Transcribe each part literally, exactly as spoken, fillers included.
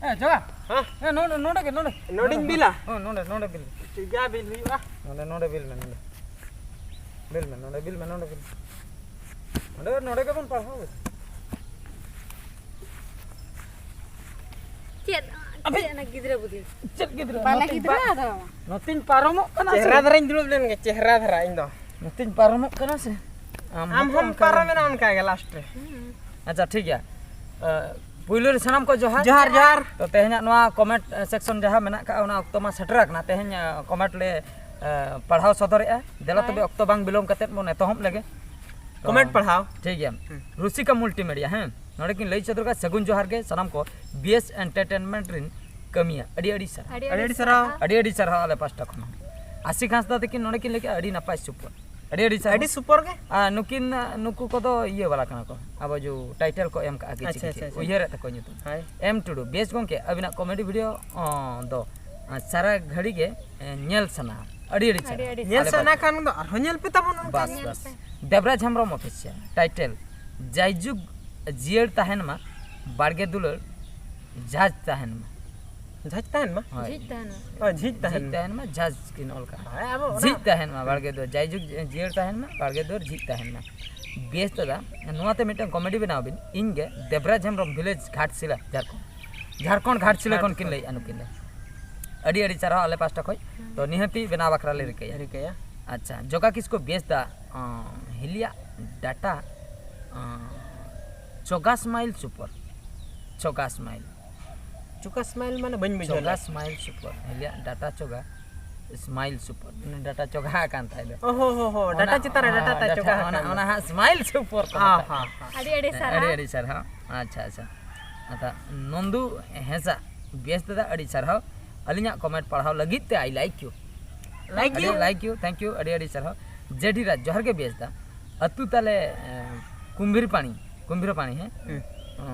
ᱮ ᱡᱚᱜᱟ᱾ ᱦᱮᱸ? ᱮ ᱱᱚᱰᱮ, ᱱᱚᱰᱮ ᱜᱮ, ᱱᱚᱰᱮ᱾ ᱱᱚᱰᱮᱧ ᱵᱤᱞᱟ? ᱦᱮᱸ, ᱱᱚᱰᱮ, ᱱᱚᱰᱮ ᱵᱤᱞ ᱢᱮ᱾ ᱴᱷᱤᱠ ᱜᱮᱭᱟ, ᱵᱤᱞ ᱦᱩᱭᱩᱜᱼᱟ᱾ ᱱᱚᱰᱮ, ᱱᱚᱰᱮ ᱵᱤᱞ ᱢᱮ, ᱱᱚᱰᱮ᱾ ᱵᱤᱞ ᱢᱮ, ᱱᱚᱰᱮ ᱵᱤᱞ ᱢᱮ, ᱱᱚᱰᱮ ᱵᱤᱞ ᱢᱮ᱾ ᱱᱚᱰᱮ, ᱱᱚᱰᱮ ᱜᱮᱵᱚᱱ ᱯᱟᱲᱦᱟᱣ ᱠᱮᱫᱟ᱾ ᱪᱮᱫ, ᱟᱵᱮ ᱪᱮᱫ ᱚᱱᱟ ᱜᱤᱫᱽᱨᱟᱹ ᱵᱩᱫᱷᱤ? ᱪᱮᱫ ᱜᱤᱫᱽᱨᱟᱹ? ᱵᱟᱞᱮ ᱱᱚᱛᱮᱧ ᱜᱤᱫᱽᱨᱟᱹ ᱯᱟ-, ᱟᱫᱚ᱾ ᱱᱚᱛᱮᱧ ᱯᱟᱨᱚᱢᱚᱜ ᱠᱟᱱᱟ ᱥᱮ? ᱪᱮᱦᱨᱟ ᱫᱷᱟᱨᱟᱧ ᱫᱩᱲᱩᱵ ᱞᱮᱱ ᱜᱮ, ᱪᱮᱦᱨᱟ ᱫᱷᱟᱨᱟ ᱤᱧ ᱫᱚ᱾ ᱱᱚᱛᱮᱧ ᱯᱟᱨᱚᱢᱚᱜ ᱠᱟᱱᱟ ᱥᱮ? ᱟᱢ ᱟᱢ ᱦᱚᱸᱛᱚ ᱦᱚᱸᱢ ᱚᱱᱠᱟ ᱜᱮ᱾ ᱯᱟᱨᱚᱢᱮᱱᱟ ᱚᱱᱠᱟ ᱜᱮ ᱞᱟᱥᱴ ᱨᱮ᱾ ᱦᱩᱸ᱾ ᱟᱪᱪᱷᱟ, ᱴᱷᱤᱠ ᱜᱮᱭᱟ᱾ ᱮ, ᱯᱩᱭᱞᱩ ᱨᱮ ᱥᱟᱱᱟᱢ ᱠᱚ ᱡᱚᱦᱟᱨ᱾ ᱡᱚᱦᱟᱨ, ᱡᱚᱦᱟᱨ᱾ ᱛᱚ, ᱛᱮᱦᱮᱧᱟᱜ ᱱᱚᱣᱟ ᱠᱚᱢᱮᱱᱴ, ᱮ, ᱥᱮᱠᱥᱚᱱ ᱡᱟᱦᱟᱸ ᱢᱮᱱᱟᱜ ᱠᱟᱜᱼᱟ, ᱚᱱᱟ ᱚᱠᱛᱚ ᱢᱟ ᱥᱮᱴᱮᱨ ᱟᱠᱟᱱᱟ᱾ ᱛᱮᱦᱮᱧ, ᱮ, ᱠᱚᱢᱮᱱᱴ ᱞᱮ, ᱮ, ᱯᱟᱲᱦᱟᱣ ᱥᱚᱫᱚᱨᱮᱜᱼᱟ᱾ ᱫᱮᱞᱟ ᱦᱳᱭ᱾ ᱛᱚᱵᱮ, ᱚᱠᱛᱚ ᱵᱟᱝ ᱵᱤᱞᱚᱢ ᱠᱟᱛᱮᱫ ᱵᱚᱱ ᱮᱛᱚᱦᱚᱵ ᱞᱮᱜᱮ᱾ ᱛᱚ, ᱠᱚᱢᱮᱱᱴ ᱯᱟᱲᱦᱟᱣ᱾ ᱴᱷᱤᱠ ᱜᱮᱭᱟ᱾ ᱦᱩᱸ᱾ ᱨᱩᱥᱤᱠᱟ ᱢᱩᱞᱴᱤᱢᱤᱰᱤᱭᱟ, ᱦᱮᱸ, ᱱᱚᱰᱮ ᱠᱤᱱ ᱞᱟᱹᱭ ᱥᱚᱫᱚᱨ ᱠᱟᱜᱼᱟ, ᱥᱟᱹᱜᱩᱱ ᱡᱚᱦᱟᱨ ᱜᱮ ᱥᱟᱱᱟᱢ ᱠᱚ, ᱵᱤ ᱮᱥ ᱮᱱᱴᱟᱨᱴᱮᱱᱢᱮᱱᱴ ᱨᱤᱱ ᱠᱟᱹᱢᱤᱭᱟ᱾ ᱟᱹᱰᱤ ᱟᱹᱰᱤ ᱥᱟᱨᱦᱟᱣ᱾ ᱟᱹᱰᱤ ᱟᱹᱰᱤ ᱥᱟᱨᱦᱟᱣ᱾ ᱟᱹᱰᱤ ᱟᱹᱰᱤ ᱥᱟᱨᱦᱟᱣ ᱟᱞᱮ ᱯᱟᱥᱴᱟ ᱠᱷᱚᱱ ᱦᱚᱸ᱾ ᱟᱥᱤᱠ ᱦᱟᱸᱥᱫᱟ ᱛᱟᱹᱠᱤᱱ ᱱᱚᱰᱮ ᱠᱤᱱ ᱞᱟᱹᱭ ᱠᱮᱜᱼᱟ, ᱟᱹᱰᱤ ᱱᱟᱯᱟᱭ ᱥᱩᱯᱟᱨ᱾ ᱟᱹᱰᱤ ᱟᱹᱰᱤ ᱥᱟᱨᱦᱟᱣ᱾ ᱟᱹᱰᱤ ᱥᱩᱯᱟᱨ ᱜᱮ᱾ ᱟᱨ ᱱᱩᱠᱤᱱ, ᱱᱩᱠᱩ ᱠᱚᱫᱚ ᱤᱭᱟᱹ ᱵᱟᱞᱟ ᱠᱟᱱᱟ ᱠᱚ, ᱟᱵᱚ ᱡᱚ ᱴᱟᱭᱴᱮᱞ ᱠᱚ ᱮᱢ ᱠᱟᱜᱼᱟ, ᱠᱤᱪᱷᱩ ᱟᱪᱪᱷᱟ, ᱠᱤᱪᱷᱩ ᱟᱪᱪᱷᱟ, ᱟᱪᱪᱷᱟ᱾ ᱩᱭᱦᱟᱹᱨᱮᱫ ᱛᱟᱠᱚ ᱧᱩᱛᱩᱢ᱾ ᱦᱳᱭ᱾ ᱮᱢ ᱴᱩᱰᱩ, ᱵᱮᱥ ᱜᱚᱝᱠᱮ, ᱟᱹᱵᱤᱱᱟᱜ ᱠᱚᱢᱮᱰᱤ ᱵᱷᱤᱰᱤᱭᱳ, ᱚ, ᱫᱚ, ᱟ, ᱥᱟᱨᱟ ᱜᱷᱟᱹᱲᱤ ᱜᱮ, ᱮ, ᱧᱮᱞ ᱥᱟᱱᱟ᱾ ᱟᱹᱰᱤ ᱟᱹᱰᱤ ᱟᱹᱰᱤ ᱥᱟᱨᱦᱟᱣ᱾ ᱟᱹᱰᱤ ᱧᱮᱞ ᱟᱞᱮ ᱥᱟᱱᱟ ᱯᱟᱥᱴᱟ᱾ ᱠᱷᱟᱱ ᱫᱚ ᱟᱨᱦᱚᱸ ᱧᱮᱞ ᱯᱮ ᱛᱟᱵᱚᱱ ᱚᱱᱠᱟ᱾ ᱵᱟᱥ, ᱧᱮᱞ ᱵᱟᱥ᱾ ᱯᱮ᱾ ᱫᱮᱵᱽᱨᱟᱡᱽ ᱦᱮᱢᱵᱨᱚᱢ ᱚᱯᱷᱤᱥᱤᱭᱟᱞ, ᱴᱟᱭᱴᱮᱞ, ᱡᱟᱭᱡᱩᱜᱽ ᱡᱤᱭᱟᱹᱲ ᱛᱟᱦᱮᱱ ᱢᱟ, ᱵᱟᱲᱜᱮ ᱫᱩᱞᱟᱹᱲ ᱡᱷᱟᱡᱽ ᱛᱟᱦᱮᱱ ᱢᱟ᱾ ᱡᱷᱟᱡᱽ ᱛᱟᱦᱮᱱ ᱢᱟ? ᱦᱳᱭ᱾ ᱡᱷᱤᱡ ᱛᱟᱦᱮᱱ ᱢᱟ᱾ ᱚ, ᱡᱷᱤᱡ ᱛᱟᱦᱮᱱ ᱡᱷᱤᱡ ᱢᱟ᱾ ᱛᱟᱦᱮᱱ ᱢᱟ, ᱡᱷᱟᱡᱽ ᱠᱤᱱ ᱚᱞ ᱠᱟᱜᱼᱟ᱾ ᱦᱳᱭ, ᱟᱵᱚ ᱚᱱᱟ ᱡᱷᱤᱡ ᱛᱟᱦᱮᱱ ᱢᱟ, ᱵᱟᱲᱜᱮ ᱫᱩᱣᱟᱹᱨ, ᱡᱟᱭᱡᱩᱜᱽ ᱡᱤᱭᱟᱹᱲ ᱛᱟᱦᱮᱱ ᱢᱟ, ᱵᱟᱲᱜᱮ ᱫᱩᱣᱟᱹᱨ ᱡᱷᱤᱡ ᱛᱟᱦᱮᱱ ᱢᱟ᱾ ᱵᱮᱥ ᱫᱟᱫᱟ, ᱱᱚᱣᱟ ᱛᱮ ᱢᱤᱫᱴᱟᱝ ᱠᱚᱢᱮᱰᱤ ᱵᱮᱱᱟᱣ ᱵᱤᱱ᱾ ᱤᱧ ᱜᱮ ᱫᱮᱵᱽᱨᱟᱡᱽ ᱦᱮᱢᱵᱨᱚᱢ, ᱵᱷᱤᱞᱮᱡᱽ ᱜᱷᱟᱴᱥᱤᱞᱟ, ᱡᱷᱟᱲᱠᱷᱚᱸᱰ᱾ ᱡᱷᱟᱲᱠᱷᱚᱸᱰ ᱜᱷᱟᱴᱥᱤᱞᱟ ᱠᱷᱚᱱ ᱠᱤᱱ ᱞᱟᱹᱭᱮᱫᱼᱟ ᱱᱩᱠᱤᱱ ᱫᱚ᱾ ᱟᱹᱰᱤ ᱟᱹᱰᱤ ᱥᱟᱨᱦᱟᱣ ᱟᱞᱮ ᱯᱟᱥᱴᱟ ᱠᱷᱚᱱ᱾ ᱛᱚ ᱱᱤᱦᱟᱹᱛᱤ ᱵᱮᱱᱟᱣ ᱵᱟᱠᱷᱨᱟ ᱞᱮ ᱨᱤᱠᱟᱹᱭᱟ᱾ ᱨᱤᱠᱟᱹᱭᱟ᱾ ᱟᱪᱪᱷᱟ, ᱡᱚᱜᱟ ᱠᱤᱥᱠᱩ ᱵᱮᱥ ᱫᱟ, ᱟᱸ, ᱦᱤᱞᱤᱭᱟᱜ ᱰᱟᱴᱟ, ᱟᱸ, ᱪᱚᱜᱟ ᱥᱢᱟᱭᱤᱞ ᱥᱩᱯᱚᱨ᱾ ᱪᱚᱜᱟ ᱥᱢᱟᱭᱤᱞ᱾ ᱪᱚᱜᱟ ᱥᱢᱟᱭᱤᱞ ᱢᱟᱱᱮ ᱵᱟᱹᱧ ᱵᱩᱡᱷᱟᱹᱣ ᱪᱚᱜᱟ ᱞᱮᱫ᱾ Smile super. ᱦᱤᱞᱤᱭᱟᱜ ᱰᱟᱴᱟ ᱪᱚᱜᱟ, ᱥᱢᱟᱭᱤᱞ ᱥᱩᱯᱚᱨ᱾ ᱢᱟᱱᱮ ᱰᱟᱴᱟ ᱪᱚᱜᱟ ᱟᱠᱟᱱ ᱛᱟᱭ ᱫᱚ᱾ ᱚ ᱦᱚ ᱦᱚ ᱦᱚ, ᱚᱱᱟ, ᱰᱟᱴᱟ ᱪᱮᱛᱟᱱ ᱨᱮ ᱦᱚᱸ, ᱰᱟᱴᱟ ᱛᱟᱭ ᱰᱟᱴᱟ, ᱪᱚᱜᱟ ᱚᱱᱟ, ᱟᱠᱟᱱ ᱚᱱᱟ ᱫᱚ᱾ ᱦᱟᱸᱜ ᱥᱢᱟᱭᱤᱞ ᱥᱩᱯᱚᱨ ᱠᱚ ᱦᱚᱸ, ᱢᱮᱛᱟᱜ ᱦᱚᱸ, ᱠᱟᱱᱟ᱾ ᱦᱚᱸ᱾ ᱟᱹᱰᱤ ᱟᱹᱰᱤ ᱦᱮᱸ, ᱥᱟᱨᱦᱟᱣ᱾ ᱟᱹᱰᱤ ᱟᱹᱰᱤ ᱥᱟᱨᱦᱟᱣ᱾ ᱟᱪᱪᱷᱟ, ᱟᱪᱪᱷᱟ᱾ ᱟᱪᱪᱷᱟ, ᱱᱚᱱᱫᱩ ᱦᱮᱸᱥᱟᱜ, ᱵᱮᱥ ᱫᱟᱫᱟ, ᱟᱹᱰᱤ ᱥᱟᱨᱦᱟᱣ᱾ ᱟᱹᱞᱤᱧᱟᱜ ᱠᱚᱢᱮᱱᱴ ᱯᱟᱲᱦᱟᱣ ᱞᱟᱹᱜᱤᱫ ᱛᱮ I like you᱾ Like ᱟᱹᱰᱤ you᱾ Like you, thank you, ᱟᱹᱰᱤ ᱟᱹᱰᱤ ᱥᱟᱨᱦᱟᱣ᱾ ᱡᱮᱰᱤ ᱨᱟᱡᱽ, ᱡᱚᱦᱟᱨ ᱜᱮ ᱵᱮᱥ ᱫᱟ᱾ ᱟᱹᱛᱩ ᱛᱟᱞᱮ, ᱮ, ᱠᱩᱢᱵᱷᱤᱨ ᱯᱟᱲᱤ, ᱠᱩᱢᱵᱷᱤᱨ ᱯᱟᱲᱤ, ᱦᱮᱸ? ᱦᱩᱸ᱾ ᱚ,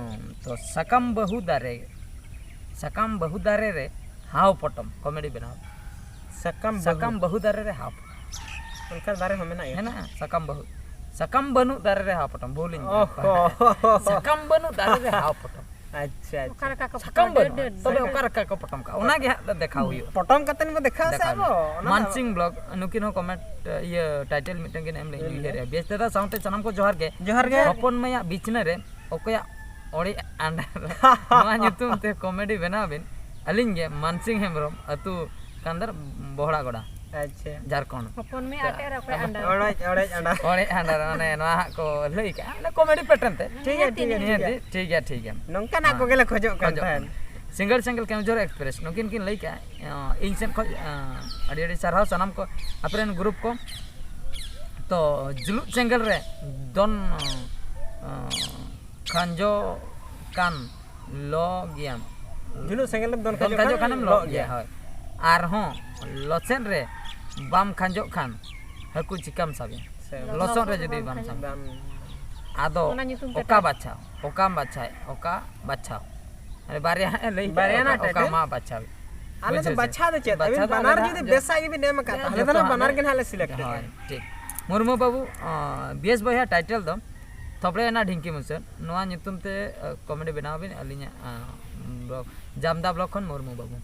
ᱛᱚ ᱥᱟᱠᱟᱢ ᱵᱟᱹᱦᱩ ᱫᱟᱨᱮ, ᱥᱟᱠᱟᱢ ᱵᱟᱹᱦᱩ ᱫᱟᱨᱮ ᱨᱮ ᱦᱟᱣ ᱯᱚᱴᱚᱢ, ᱠᱚᱢᱮᱰᱤ ᱵᱮᱱᱟᱣ᱾ ᱥᱟᱠᱟᱢ ᱵᱟᱹᱦᱩ᱾ ᱥᱟᱠᱟᱢ ᱵᱟᱹᱦᱩ ᱫᱟᱨᱮ ᱨᱮ ᱦᱟᱣ ᱯᱚᱴᱚᱢ᱾ ᱚᱱᱠᱟᱱ ᱫᱟᱨᱮ ᱦᱚᱸ ᱢᱮᱱᱟᱜ ᱜᱮᱭᱟ? ᱦᱮᱱᱟᱜᱼᱟ, ᱥᱟᱠᱟᱢ ᱵᱟᱹᱦᱩ᱾ ᱥᱟᱠᱟᱢ ᱵᱟᱹᱱᱩᱜ ᱫᱟᱨᱮ ᱨᱮ ᱦᱟᱣ ᱯᱚᱴᱚᱢ, ᱵᱷᱩᱞᱤᱧ ᱚᱦᱚ᱾ ᱥᱟᱠᱟᱢ ᱵᱟᱹᱱᱩᱜ ᱫᱟᱨᱮ ᱨᱮ ᱦᱟᱣ ᱯᱚᱴᱚᱢ᱾ ᱟᱪᱪᱷᱟ, ᱟᱪᱪᱷᱟ᱾ ᱚᱠᱟ ᱞᱮᱠᱟ ᱠᱚ ᱥᱟᱠᱟᱢ ᱯᱚᱴᱚᱢ? ᱵᱟᱹᱱᱩᱜ, ᱰᱟᱹᱨ, ᱰᱟᱹᱨ, ᱛᱚᱵᱮ ᱰᱟᱹᱨ᱾ ᱚᱠᱟ ᱞᱮᱠᱟ ᱠᱚ ᱯᱚᱴᱚᱢ ᱠᱟᱜᱼᱟ, ᱚᱱᱟ ᱜᱮ ᱦᱟᱸᱜ ᱫᱮᱠᱷᱟᱣ ᱦᱩᱭᱩᱜᱼᱟ᱾ ᱯᱚᱴᱚᱢ ᱠᱟᱛᱮ ᱵᱚ ᱫᱮᱠᱷᱟᱣ ᱥᱮ ᱟᱵᱚ, ᱚᱱᱟ ᱫᱚ ᱢᱟᱱᱥᱤᱝ ᱵᱞᱚᱜ, ᱱᱩᱠᱤᱱ ᱦᱚᱸ ᱠᱚᱢᱮᱱᱴ, ᱤᱭᱟᱹ, ᱴᱟᱭᱴᱮᱞ ᱢᱤᱫᱴᱟᱝ ᱜᱮ ᱮᱢ ᱞᱮ ᱞᱟᱹᱭ ᱩᱭᱦᱟᱹᱨᱮᱜᱼᱟ᱾ ᱵᱮᱥ ᱫᱟᱫᱟ ᱥᱟᱶᱛᱮ ᱥᱟᱱᱟᱢ ᱠᱚ ᱡᱚᱦᱟᱨ ᱜᱮ᱾ ᱡᱚᱦᱟᱨ ᱜᱮ᱾ ᱦᱚᱯᱚᱱ ᱢᱟᱹᱭᱟᱜ ᱵᱤᱪᱷᱱᱟᱹ ᱨᱮ ᱚᱠᱚᱭᱟᱜ ᱚᱲᱮᱡ ᱟᱸᱰᱟᱨ ᱱᱚᱣᱟ ᱧᱩᱛᱩᱢ ᱛᱮ ᱠᱚᱢᱮᱰᱤ ᱵᱮᱱᱟᱣ ᱵᱤᱱ᱾ ᱟᱹᱞᱤᱧ ᱜᱮ ᱢᱟᱱᱥᱤᱝ ᱦᱮᱢᱵᱨᱚᱢ, ᱟᱹᱛᱩ ᱠᱟᱱᱫᱟᱨ ᱵᱚᱦᱲᱟ ᱜᱚᱰᱟ, ᱟᱪᱪᱷᱟ᱾ ᱡᱷᱟᱲᱠᱷᱚᱸᱰ᱾ ᱦᱚᱯᱚᱱ ᱢᱟᱹᱭ ᱟᱴᱮᱫ ᱨᱮ ᱚᱠᱚᱭ ᱟᱸᱰᱟᱨ? ᱚᱲᱮᱡ, ᱚᱲᱮᱡ ᱟᱸᱰᱟᱨ᱾ ᱚᱲᱮᱡ ᱟᱸᱰᱟᱨ, ᱢᱟᱱᱮ ᱱᱚᱣᱟ ᱦᱟᱸᱜ ᱠᱚ ᱞᱟᱹᱭ ᱠᱟᱜᱼᱟ, ᱚᱱᱟ ᱠᱚᱢᱮᱰᱤ ᱯᱮᱴᱟᱨᱱ ᱛᱮ᱾ ᱴᱷᱤᱠ ᱜᱮᱭᱟ, ᱴᱷᱤᱠ ᱜᱮᱭᱟ, ᱴᱷᱤᱠ ᱜᱮᱭᱟ᱾ ᱱᱤᱦᱟᱹᱛ, ᱴᱷᱤᱠ ᱜᱮᱭᱟ, ᱴᱷᱤᱠ ᱜᱮᱭᱟ᱾ ᱱᱚᱝᱠᱟᱱᱟᱜ ᱦᱮᱸ᱾ ᱠᱚᱜᱮ ᱞᱮ ᱠᱷᱚᱡᱚᱜ ᱠᱟᱱ ᱠᱷᱚᱡᱚᱜ ᱛᱟᱦᱮᱸᱫ᱾ ᱠᱟᱱᱟ᱾ ᱥᱤᱸᱜᱟᱹᱲ ᱥᱮᱸᱜᱮᱞ ᱠᱮᱢᱡᱷᱳᱨ ᱮᱠᱥᱯᱨᱮᱥ, ᱱᱩᱠᱤᱱ ᱠᱤᱱ ᱞᱟᱹᱭ ᱠᱟᱜᱼᱟ, ᱤᱧ ᱥᱮᱫ ᱠᱷᱚᱡ ᱟᱹᱰᱤ ᱟᱹᱰᱤ ᱥᱟᱨᱦᱟᱣ ᱥᱟᱱᱟᱢ ᱠᱚ, ᱟᱯᱮ ᱨᱮᱱ ᱜᱨᱩᱯ ᱠᱚ᱾ ᱛᱚ ᱡᱩᱞᱩᱜ ᱥᱮᱸᱜᱮᱞ ᱨᱮ ᱫᱚᱱ ᱠᱷᱟᱸᱡᱚ ᱠᱟᱱ ᱞᱚ ᱜᱮᱭᱟᱢ᱾ ᱡᱩᱞᱩᱜ ᱥᱮᱸᱜᱮᱞ ᱨᱮᱢ ᱫᱚᱱ ᱫᱚᱱ ᱠᱷᱟᱸᱡᱚ ᱠᱷᱟᱸᱡᱚ ᱠᱷᱟᱱ ᱠᱷᱟᱱᱮᱢ ᱞᱚ ᱞᱚᱜ ᱜᱮᱭᱟ᱾ ᱜᱮᱭᱟ, ᱦᱳᱭ᱾ ᱟᱨᱦᱚᱸ ᱞᱚᱥᱮᱫ ᱨᱮ ᱵᱟᱢ ᱠᱷᱟᱸᱡᱚᱜ ᱠᱷᱟᱱ ᱦᱟᱹᱠᱩ ᱪᱤᱠᱟᱢ ᱥᱟᱵᱮ? ᱥᱮ ᱞᱚᱥᱚᱫ ᱨᱮ ᱞᱚᱥᱚᱫ ᱡᱩᱫᱤ ᱨᱮ ᱵᱟᱢ ᱵᱟᱢ ᱥᱟᱵᱮ᱾ ᱠᱷᱟᱸᱡᱚᱜ᱾ ᱟᱫᱚ ᱚᱱᱟ ᱧᱩᱛᱩᱢ ᱛᱮ ᱚᱠᱟ ᱴᱟᱭ- ᱵᱟᱪᱷᱟᱣ? ᱚᱠᱟᱢ ᱵᱟᱪᱷᱟᱭ? ᱚᱠᱟ ᱵᱟᱪᱷᱟᱣ? ᱢᱟᱱᱮ ᱵᱟᱨᱭᱟ ᱦᱟᱸᱜ ᱮ ᱞᱟᱹᱭ ᱠᱮᱫᱟ, ᱵᱟᱨᱭᱟ ᱚᱠᱟ, ᱨᱮᱱᱟᱜ ᱚᱠᱟ ᱴᱟᱭᱴᱮᱞ? ᱢᱟ ᱵᱟᱪᱷᱟᱣ? ᱟᱞᱮ ᱫᱚ ᱵᱩᱡᱷᱟᱹᱣ ᱥᱮ? ᱵᱟᱪᱷᱟᱣ ᱫᱚ ᱪᱮᱫ? ᱵᱟᱪᱷᱟᱣ ᱟᱹᱵᱤᱱ ᱫᱚ ᱵᱟᱱᱟᱨ ᱟᱞᱮ ᱡᱩᱫᱤ ᱫᱚ ᱵᱮᱥᱟᱜ ᱜᱮᱵᱤᱱ ᱮᱢ ᱟᱠᱟᱫ, ᱡᱟᱦᱟᱸ ᱛᱟᱦᱚᱞᱮ ᱫᱚ ᱡᱚᱛᱚ ᱱᱟᱜ ᱦᱟᱸᱜ ᱵᱟᱱᱟᱨ ᱞᱮ ᱜᱮ ᱱᱟᱦᱟᱜ ᱞᱮ ᱥᱤᱞᱮᱠᱴ ᱮᱫᱟ᱾ ᱦᱳᱭ, ᱴᱷᱤᱠ᱾ ᱢᱩᱨᱢᱩ ᱵᱟᱹᱵᱩ, ᱟᱸ, ᱵᱮᱥ ᱵᱚᱭᱦᱟ ᱴᱟᱭᱴᱮᱞ ᱫᱚ ᱛᱷᱚᱯᱲᱮ ᱮᱱᱟ ᱰᱷᱤᱝᱠᱤ ᱢᱩᱪᱟᱹᱫ᱾ ᱱᱚᱣᱟ ᱧᱩᱛᱩᱢ ᱛᱮ, ᱟᱸ, ᱠᱚᱢᱮᱰᱤ ᱵᱮᱱᱟᱣ ᱵᱤᱱ, ᱟᱹᱞᱤᱧᱟᱜ, ᱟᱸ, ᱵᱞᱚᱜ, ᱡᱟᱢᱫᱟ ᱵᱞᱚᱜ ᱠᱷᱚᱱ ᱢᱩᱨᱢᱩ ᱵᱟᱹᱵᱩ᱾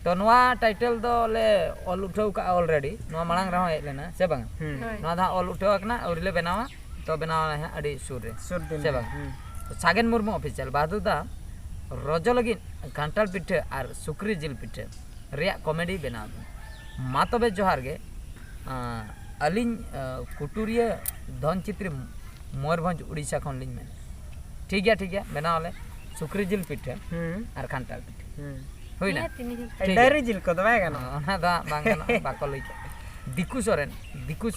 ᱛᱚ ᱱᱚᱣᱟ ᱴᱟᱭᱴᱮᱞ ᱫᱚ ᱞᱮ ᱚᱞ ᱩᱴᱷᱟᱹᱣ ᱠᱟᱜᱼᱟ already, ᱱᱚᱣᱟ ᱢᱟᱲᱟᱝ ᱨᱮᱦᱚᱸ ᱦᱮᱡ ᱞᱮᱱᱟ, ᱥᱮ ᱵᱟᱝᱟ? ᱦᱩᱸ᱾ ᱦᱳᱭ᱾ ᱱᱚᱣᱟ ᱫᱚ ᱦᱟᱸᱜ ᱚᱞ ᱩᱴᱷᱟᱹᱣ ᱟᱠᱟᱱᱟ, ᱟᱹᱣᱨᱤ ᱞᱮ ᱵᱮᱱᱟᱣᱟ, ᱛᱚ ᱵᱮᱱᱟᱣ ᱟᱞᱮ ᱦᱟᱸᱜ ᱟᱹᱰᱤ ᱥᱩᱨ ᱨᱮ, ᱥᱩᱨ ᱫᱤᱱ ᱥᱮ ᱨᱮ, ᱵᱟᱝᱟ? ᱦᱩᱸ᱾ ᱥᱟᱜᱮᱱ ᱢᱩᱨᱢᱩ ᱚᱯᱷᱤᱥᱤᱭᱟᱞ, ᱵᱟᱦᱟᱫᱩᱨ ᱫᱟ, ᱨᱚᱡᱚ ᱞᱟᱹᱜᱤᱫ ᱠᱟᱱᱴᱷᱟᱲ ᱯᱤᱴᱷᱟᱹ ᱟᱨ ᱥᱩᱠᱨᱤ ᱡᱤᱞ ᱯᱤᱴᱷᱟᱹ ᱨᱮᱭᱟᱜ ᱠᱚᱢᱮᱰᱤ ᱵᱮᱱᱟᱣ ᱵᱤᱱ᱾ ᱢᱟ ᱛᱚᱵᱮ ᱡᱚᱦᱟᱨ ᱜᱮ᱾ ᱟᱸ, ᱟᱹᱞᱤᱧ, ᱟᱸ, ᱠᱩᱴᱩᱨᱤᱭᱟᱹ ᱫᱷᱚᱱᱪᱤᱛᱨᱤ ᱢᱚᱭᱩᱨᱵᱷᱚᱸᱡᱽ ᱩᱲᱤᱥᱥᱟ ᱠᱷᱚᱱ ᱞᱤᱧ ᱢᱮᱱᱮᱫᱼᱟ᱾ ᱴᱷᱤᱠ ᱜᱮᱭᱟ, ᱴᱷᱤᱠ ᱜᱮᱭᱟ, ᱵᱮᱱᱟᱣ ᱟᱞᱮ ᱥᱩᱠᱨᱤ ᱡᱤᱞ ᱯᱤᱴᱷᱟᱹ ᱦᱩᱸ᱾ ᱟᱨ ᱠᱷᱟᱱᱴᱟᱲ ᱯᱤᱴᱷᱟᱹ᱾ ᱦᱩᱸ᱾ ᱦᱩᱭᱱᱟ? ᱱᱤᱦᱟᱹᱛᱤ, ᱱᱤᱦᱟᱹᱛᱤ᱾ ᱴᱷᱤᱠ ᱜᱮᱭᱟ᱾ ᱰᱟᱹᱝᱨᱤ ᱡᱤᱞ ᱠᱚᱫᱚ ᱵᱟᱭ ᱜᱟᱱᱚᱜᱼᱟ᱾ ᱚᱱᱟ ᱫᱚ ᱦᱟᱸᱜ ᱵᱟᱝ ᱜᱟᱱᱚᱜᱼᱟ, ᱵᱟᱠᱚ ᱞᱟᱹᱭ ᱠᱮᱫ᱾ ᱫᱤᱠᱩ ᱥᱚᱨᱮᱱ, ᱫᱤᱠᱩ,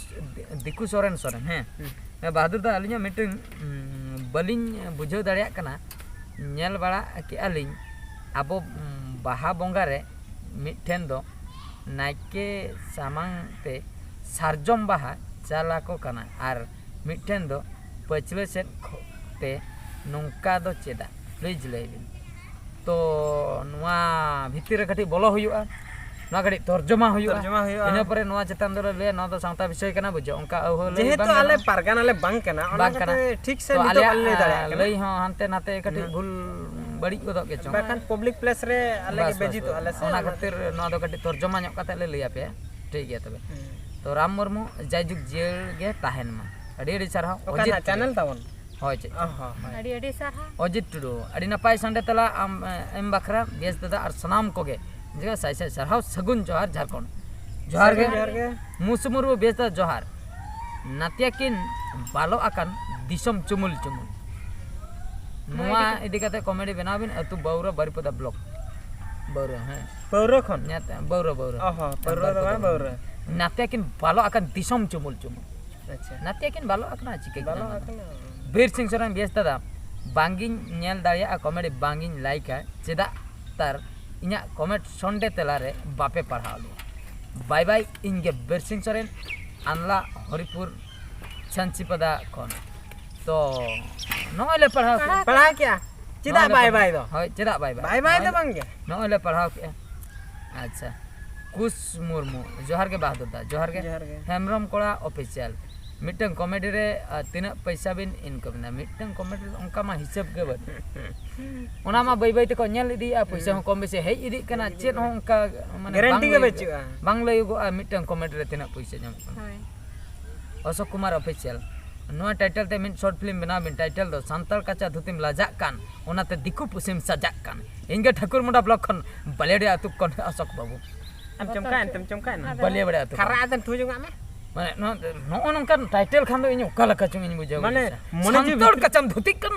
ᱫᱤᱠᱩ ᱥᱚᱨᱮᱱ, ᱥᱚᱨᱮᱱ, ᱦᱮᱸ᱾ ᱦᱩᱸ᱾ ᱦᱮᱸ, ᱵᱟᱦᱟᱫᱩᱨ ᱫᱟ, ᱟᱹᱞᱤᱧᱟᱜ ᱢᱤᱫᱴᱟᱝ, ᱩᱸ, ᱵᱟᱹᱞᱤᱧ ᱵᱩᱡᱷᱟᱹᱣ ᱫᱟᱲᱮᱭᱟᱜ ᱠᱟᱱᱟ, ᱧᱮᱞ ᱵᱟᱲᱟ ᱠᱮᱜᱼᱟ ᱞᱤᱧ, ᱟᱵᱚ, ᱩᱸ, ᱵᱟᱦᱟ ᱵᱚᱸᱜᱟ ᱨᱮ ᱢᱤᱫᱴᱷᱮᱱ ᱫᱚ ᱱᱟᱭᱠᱮ ᱥᱟᱢᱟᱝ ᱛᱮ ᱥᱟᱨᱡᱚᱢ ᱵᱟᱦᱟ ᱪᱟᱞ ᱟᱠᱚ ᱠᱟᱱᱟ ᱟᱨ ᱢᱤᱫᱴᱷᱮᱱ ᱫᱚ ᱯᱟᱹᱪᱷᱞᱟᱹ ᱥᱮᱫ ᱠᱷᱚ-, ᱛᱮ ᱱᱚᱝᱠᱟ ᱫᱚ ᱪᱮᱫᱟᱜ? ᱯᱞᱤᱡᱽ ᱞᱟᱹᱭ ᱵᱤᱱ᱾ ᱛᱚ ᱱᱚᱣᱟ ᱵᱷᱤᱛᱤᱨ ᱨᱮ ᱠᱟᱹᱴᱤᱡ ᱵᱚᱞᱚ ᱦᱩᱭᱩᱜᱼᱟ᱾ ᱱᱚᱣᱟ ᱠᱟᱹᱴᱤᱡ ᱛᱚᱨᱡᱚᱢᱟ ᱦᱩᱭᱩᱜᱼᱟ᱾ ᱛᱚᱨᱡᱚᱢᱟ ᱦᱩᱭᱩᱜᱼᱟ᱾ ᱤᱱᱟᱹ ᱯᱚᱨᱮ ᱱᱚᱣᱟ ᱪᱮᱛᱟᱱ ᱫᱚᱞᱮ ᱞᱟᱹᱭᱟ, ᱱᱚᱣᱟ ᱫᱚ ᱥᱟᱶᱛᱟ ᱵᱤᱥᱚᱭ ᱠᱟᱱᱟ, ᱵᱩᱡᱷᱟᱹᱣ, ᱚᱱᱠᱟ ᱟᱹᱣᱦᱟᱹ ᱞᱟᱹᱭ ᱡᱮᱦᱮᱛᱩ ᱵᱟᱝ ᱟᱞᱮ ᱜᱟᱱᱚᱜᱼᱟ᱾ ᱯᱟᱨᱜᱟᱱᱟ ᱞᱮ ᱵᱟᱝ ᱠᱟᱱᱟ, ᱵᱟᱝ ᱠᱟᱱᱟ᱾ ᱴᱷᱤᱠ ᱥᱮ ᱛᱚ ᱱᱤᱛᱚᱜ ᱟᱞᱮᱭᱟᱜ, ᱵᱟᱞᱮ ᱞᱟᱹᱭ ᱫᱟᱲᱮᱭᱟᱜ ᱠᱟᱱᱟ᱾ ᱞᱟᱹᱭ ᱦᱚᱸ ᱦᱟᱱᱛᱮ ᱱᱟᱛᱮ ᱠᱟᱹᱴᱤᱡ ᱦᱩᱸ᱾ ᱵᱷᱩᱞ ᱵᱟᱹᱲᱤᱡ ᱜᱚᱫᱚᱜ ᱜᱮ ᱪᱚᱝ᱾ ᱵᱟᱠᱷᱟᱱ ᱯᱟᱵᱽᱞᱤᱠ ᱯᱞᱮᱥ ᱨᱮ ᱟᱞᱮ ᱜᱮ ᱵᱟᱥ, ᱵᱟᱥ, ᱵᱮᱡᱤᱛᱚᱜ ᱵᱟᱥ᱾ ᱟᱞᱮ ᱥᱮ, ᱚᱱᱟ ᱚᱱᱟ ᱠᱷᱟᱹᱛᱤᱨ ᱱᱚᱣᱟ ᱫᱚ ᱠᱟᱹᱴᱤᱡ ᱛᱚᱨᱡᱚᱢᱟ ᱧᱚᱜ ᱠᱟᱛᱮ ᱞᱮ ᱞᱟᱹᱭ ᱟᱯᱮᱭᱟ᱾ ᱴᱷᱤᱠ ᱜᱮᱭᱟ ᱛᱚᱵᱮ᱾ ᱦᱩᱸ᱾ ᱛᱚ ᱨᱟᱢ ᱢᱩᱨᱢᱩ ᱡᱟᱭᱡᱩᱜᱽ ᱡᱤᱭᱟᱹᱲ ᱜᱮ ᱛᱟᱦᱮᱱ ᱢᱟ᱾ ᱟᱹᱰᱤ ᱟᱹᱰᱤ ᱥᱟᱨᱦᱟᱣ᱾ ᱚᱠᱟ ᱚᱡᱤᱛ ᱱᱟᱜ ᱪᱮᱱᱮᱞ ᱴᱩᱰᱩ᱾ ᱛᱟᱵᱚᱱ? ᱦᱳᱭ, ᱪᱮᱫ ᱚ ᱪᱚᱝ? ᱦᱚᱸ, ᱦᱳᱭ᱾ ᱟᱹᱰᱤ ᱟᱹᱰᱤ ᱥᱟᱨᱦᱟᱣ᱾ ᱚᱡᱤᱛ ᱴᱩᱰᱩ, ᱟᱹᱰᱤ ᱱᱟᱯᱟᱭ ᱥᱟᱱᱰᱮ ᱛᱮᱞᱟ ᱟᱢ, ᱮ, ᱮᱢ ᱵᱟᱠᱷᱨᱟ ᱵᱮᱥ ᱫᱟᱫᱟ ᱟᱨ ᱥᱟᱱᱟᱢ ᱠᱚᱜᱮ ᱡᱮ ᱥᱟᱭ ᱥᱟᱭ ᱥᱟᱨᱦᱟᱣ, ᱥᱟᱹᱜᱩᱱ ᱡᱚᱦᱟᱨ ᱡᱷᱟᱲᱠᱷᱚᱸᱰ᱾ ᱡᱚᱦᱟᱨ ᱜᱮ᱾ ᱡᱚᱦᱟᱨ ᱜᱮ᱾ ᱢᱩᱥᱩ ᱢᱩᱨᱢᱩ ᱵᱮᱥ ᱫᱟ ᱡᱚᱦᱟᱨ᱾ ᱱᱟᱛᱮ ᱠᱤᱱ ᱵᱟᱞᱚ ᱟᱠᱟᱱ ᱫᱤᱥᱚᱢ ᱪᱩᱢᱩᱞ ᱪᱩᱢᱩᱞ᱾ ᱱᱚᱣᱟ ᱱᱚᱣᱟ ᱤᱫᱤ ᱤᱫᱤ ᱠᱟᱛᱮ ᱠᱚᱢᱮᱰᱤ ᱵᱮᱱᱟᱣ ᱵᱤᱱ, ᱟᱹᱛᱩ ᱵᱟᱹᱣᱨᱟᱹ ᱵᱟᱨᱤᱯᱚᱫᱟ ᱵᱞᱚᱠ᱾ ᱵᱟᱹᱣᱨᱟᱹ, ᱦᱮᱸ᱾ ᱯᱟᱹᱣᱨᱟᱹ ᱠᱷᱚᱱ? ᱧᱟᱛ-, ᱵᱟᱹᱣᱨᱟᱹ, ᱵᱟᱹᱣᱨᱟᱹ᱾ ᱚ ᱦᱚᱸ, ᱯᱟᱹᱣᱨᱟᱹ ᱫᱚ ᱵᱟᱝ, ᱵᱟᱹᱣᱨᱟᱹ᱾ ᱱᱟᱛᱮ ᱠᱤᱱ ᱵᱟᱞᱚ ᱟᱠᱟᱱ ᱫᱤᱥᱚᱢ ᱪᱩᱢᱩᱞ ᱪᱩᱢᱩᱞ᱾ ᱟᱪᱪᱷᱟ᱾ ᱱᱟᱛᱮ ᱠᱤᱱ ᱵᱟᱞᱚ ᱟᱠᱟᱱᱟ, ᱪᱤᱠᱟᱹ ᱵᱟᱞᱚ ᱠᱮᱫᱟ ᱚᱱᱟ ᱫᱚ? ᱟᱠᱟᱱᱟ᱾ ᱵᱤᱨ ᱥᱤᱝ ᱥᱚᱨᱮᱱ ᱵᱮᱥ ᱫᱟᱫᱟ, ᱵᱟᱝᱜᱤᱧ ᱧᱮᱞ ᱫᱟᱲᱮᱭᱟᱜᱼᱟ ᱠᱚᱢᱮᱰᱤ, ᱵᱟᱝᱜᱤᱧ ᱞᱟᱭᱤᱠᱟ, ᱪᱮᱫᱟᱜ ᱛᱟᱨ ᱤᱧᱟᱹᱜ ᱠᱚᱢᱮᱱᱴ ᱥᱚᱱᱰᱮ ᱛᱮᱞᱟ ᱨᱮ ᱵᱟᱯᱮ ᱯᱟᱲᱦᱟᱣ ᱞᱮᱭᱟ? ᱵᱟᱭ ᱵᱟᱭ, ᱤᱧ ᱜᱮ ᱵᱤᱨ ᱥᱤᱝ ᱥᱚᱨᱮᱱ, ᱟᱱᱞᱟ ᱦᱚᱨᱤᱯᱩᱨ ᱪᱷᱟᱱᱪᱤᱯᱟᱫᱟ ᱠᱷᱚᱱ᱾ ᱛᱚ ᱱᱚᱜᱼᱚᱭ ᱞᱮ ᱯᱟᱲᱦᱟᱣ ᱠᱮᱫᱟ᱾ ᱯᱟᱲᱦᱟᱣ ᱠᱮᱜᱼᱟ? ᱪᱮᱫᱟᱜ ᱱᱚᱜᱼᱚᱭ ᱞᱮ ᱵᱟᱭ ᱯᱟᱲᱦᱟᱣ-, ᱵᱟᱭ ᱫᱚ? ᱦᱳᱭ, ᱪᱮᱫᱟᱜ ᱵᱟᱭ ᱵᱟᱭ? ᱵᱟᱭ ᱵᱟᱭ ᱫᱚ ᱱᱚᱜᱼᱚᱭ ᱞᱮ, ᱵᱟᱝ ᱜᱮ᱾ ᱱᱚᱜᱼᱚᱭ ᱞᱮ ᱯᱟᱲᱦᱟᱣ ᱠᱮᱜᱼᱟ᱾ ᱟᱪᱪᱷᱟ, ᱠᱩᱥ ᱢᱩᱨᱢᱩ, ᱡᱚᱦᱟᱨ ᱜᱮ ᱵᱟᱦᱟᱫᱩᱨ ᱫᱟ, ᱡᱚᱦᱟᱨ ᱜᱮ᱾ ᱡᱚᱦᱟᱨ ᱜᱮ᱾ ᱦᱮᱢᱵᱨᱚᱢ ᱠᱚᱲᱟ ᱚᱯᱷᱤᱥᱤᱭᱟᱞ, ᱢᱤᱫᱴᱟᱝ ᱠᱚᱢᱮᱰᱤ ᱨᱮ, ᱟ, ᱛᱤᱱᱟᱹᱜ ᱯᱚᱭᱥᱟ ᱵᱤᱱ ᱤᱱᱠᱟᱢ ᱮᱫᱟ? ᱢᱤᱫᱴᱟᱝ ᱠᱚᱢᱮᱰᱤ ᱨᱮ ᱚᱱᱠᱟ ᱢᱟ ᱦᱤᱥᱟᱹᱵ ᱜᱮ ᱵᱟᱹᱱᱩᱜ᱾ ᱚᱱᱟ ᱢᱟ ᱵᱟᱹᱭ ᱵᱟᱹᱭ ᱛᱮᱠᱚ ᱧᱮᱞ ᱤᱫᱤᱭᱮᱫᱼᱟ, ᱯᱚᱭᱥᱟ ᱦᱩᱸ᱾ ᱦᱚᱸ ᱠᱚᱢ ᱵᱮᱥᱤ ᱦᱮᱡ ᱤᱫᱤᱜ ᱠᱟᱱᱟ, ᱪᱮᱫ ᱦᱚᱸ ᱚᱱᱠᱟ ᱢᱟᱱᱮ ᱜᱮᱨᱮᱱᱴᱤ ᱵᱟᱝ ᱜᱮ ᱞᱟᱹᱭᱚᱜᱚᱜ-, ᱵᱟᱹᱪᱩᱜᱼᱟ᱾ ᱵᱟᱝ ᱞᱟᱹᱭᱚᱜᱚᱜᱼᱟ ᱢᱤᱫᱴᱟᱝ ᱠᱚᱢᱮᱰᱤ ᱨᱮ ᱛᱤᱱᱟᱹᱜ ᱯᱚᱭᱥᱟ ᱧᱟᱢᱚᱜ ᱠᱟᱱᱟ᱾ ᱦᱳᱭ᱾ ᱚᱥᱳᱠ ᱠᱩᱢᱟᱨ ᱚᱯᱷᱤᱥᱤᱭᱟᱞ, ᱱᱚᱣᱟ ᱴᱟᱭᱴᱮᱞ ᱛᱮ ᱢᱤᱫ ᱥᱚᱨᱴ ᱯᱷᱤᱞᱢ ᱵᱮᱱᱟᱣ ᱵᱤᱱ, ᱴᱟᱭᱴᱮᱞ ᱫᱚ ᱥᱟᱱᱛᱟᱲ ᱠᱟᱪᱟ ᱫᱷᱩᱛᱤᱢ ᱞᱟᱡᱟᱜ ᱠᱟᱱ, ᱚᱱᱟᱛᱮ ᱫᱤᱠᱩ ᱯᱩᱥᱤᱢ ᱥᱟᱡᱟᱜ ᱠᱟᱱ᱾ ᱤᱧ ᱜᱮ ᱴᱷᱟᱹᱠᱩᱨ ᱢᱩᱸᱰᱟ ᱵᱞᱚᱠ ᱠᱷᱚᱱ ᱵᱟᱞᱮᱰᱤ ᱟᱹᱛᱩ ᱠᱷᱚᱱ ᱚᱥᱳᱠ ᱵᱟᱹᱵᱩ᱾ ᱟᱢ ᱪᱚᱢᱠᱟᱣ ᱮᱱ ᱛᱮᱢ ᱪᱚᱢᱠᱟᱣ ᱮᱱᱟ? ᱵᱟᱹᱞᱤᱭᱟᱹ ᱵᱟᱲᱟ ᱟᱹᱛᱩ ᱠᱷᱟᱨᱟ ᱠᱷᱚᱱ᱾ ᱟᱛᱮᱢ ᱛᱷᱩ ᱡᱚᱝᱟᱜ ᱢᱮ᱾ ᱢᱟᱱᱮ ᱱᱚᱣᱟ, ᱱᱚᱜᱼᱚ ᱱᱚᱝᱠᱟᱱ ᱴᱟᱭᱴᱮᱞ ᱠᱷᱟᱱ ᱫᱚ ᱤᱧ ᱚᱠᱟ ᱞᱮᱠᱟ ᱪᱚᱝ ᱤᱧ ᱵᱩᱡᱷᱟᱹᱣ ᱢᱟᱱᱮ ᱜᱚᱫᱟ᱾ ᱢᱚᱱᱮ ᱡᱤᱣᱤ ᱥᱟᱱᱛᱟᱲ ᱵᱷᱤᱛᱨᱤ ᱠᱟᱪᱟᱢ ᱫᱷᱩᱛᱤᱜ ᱠᱟᱱ,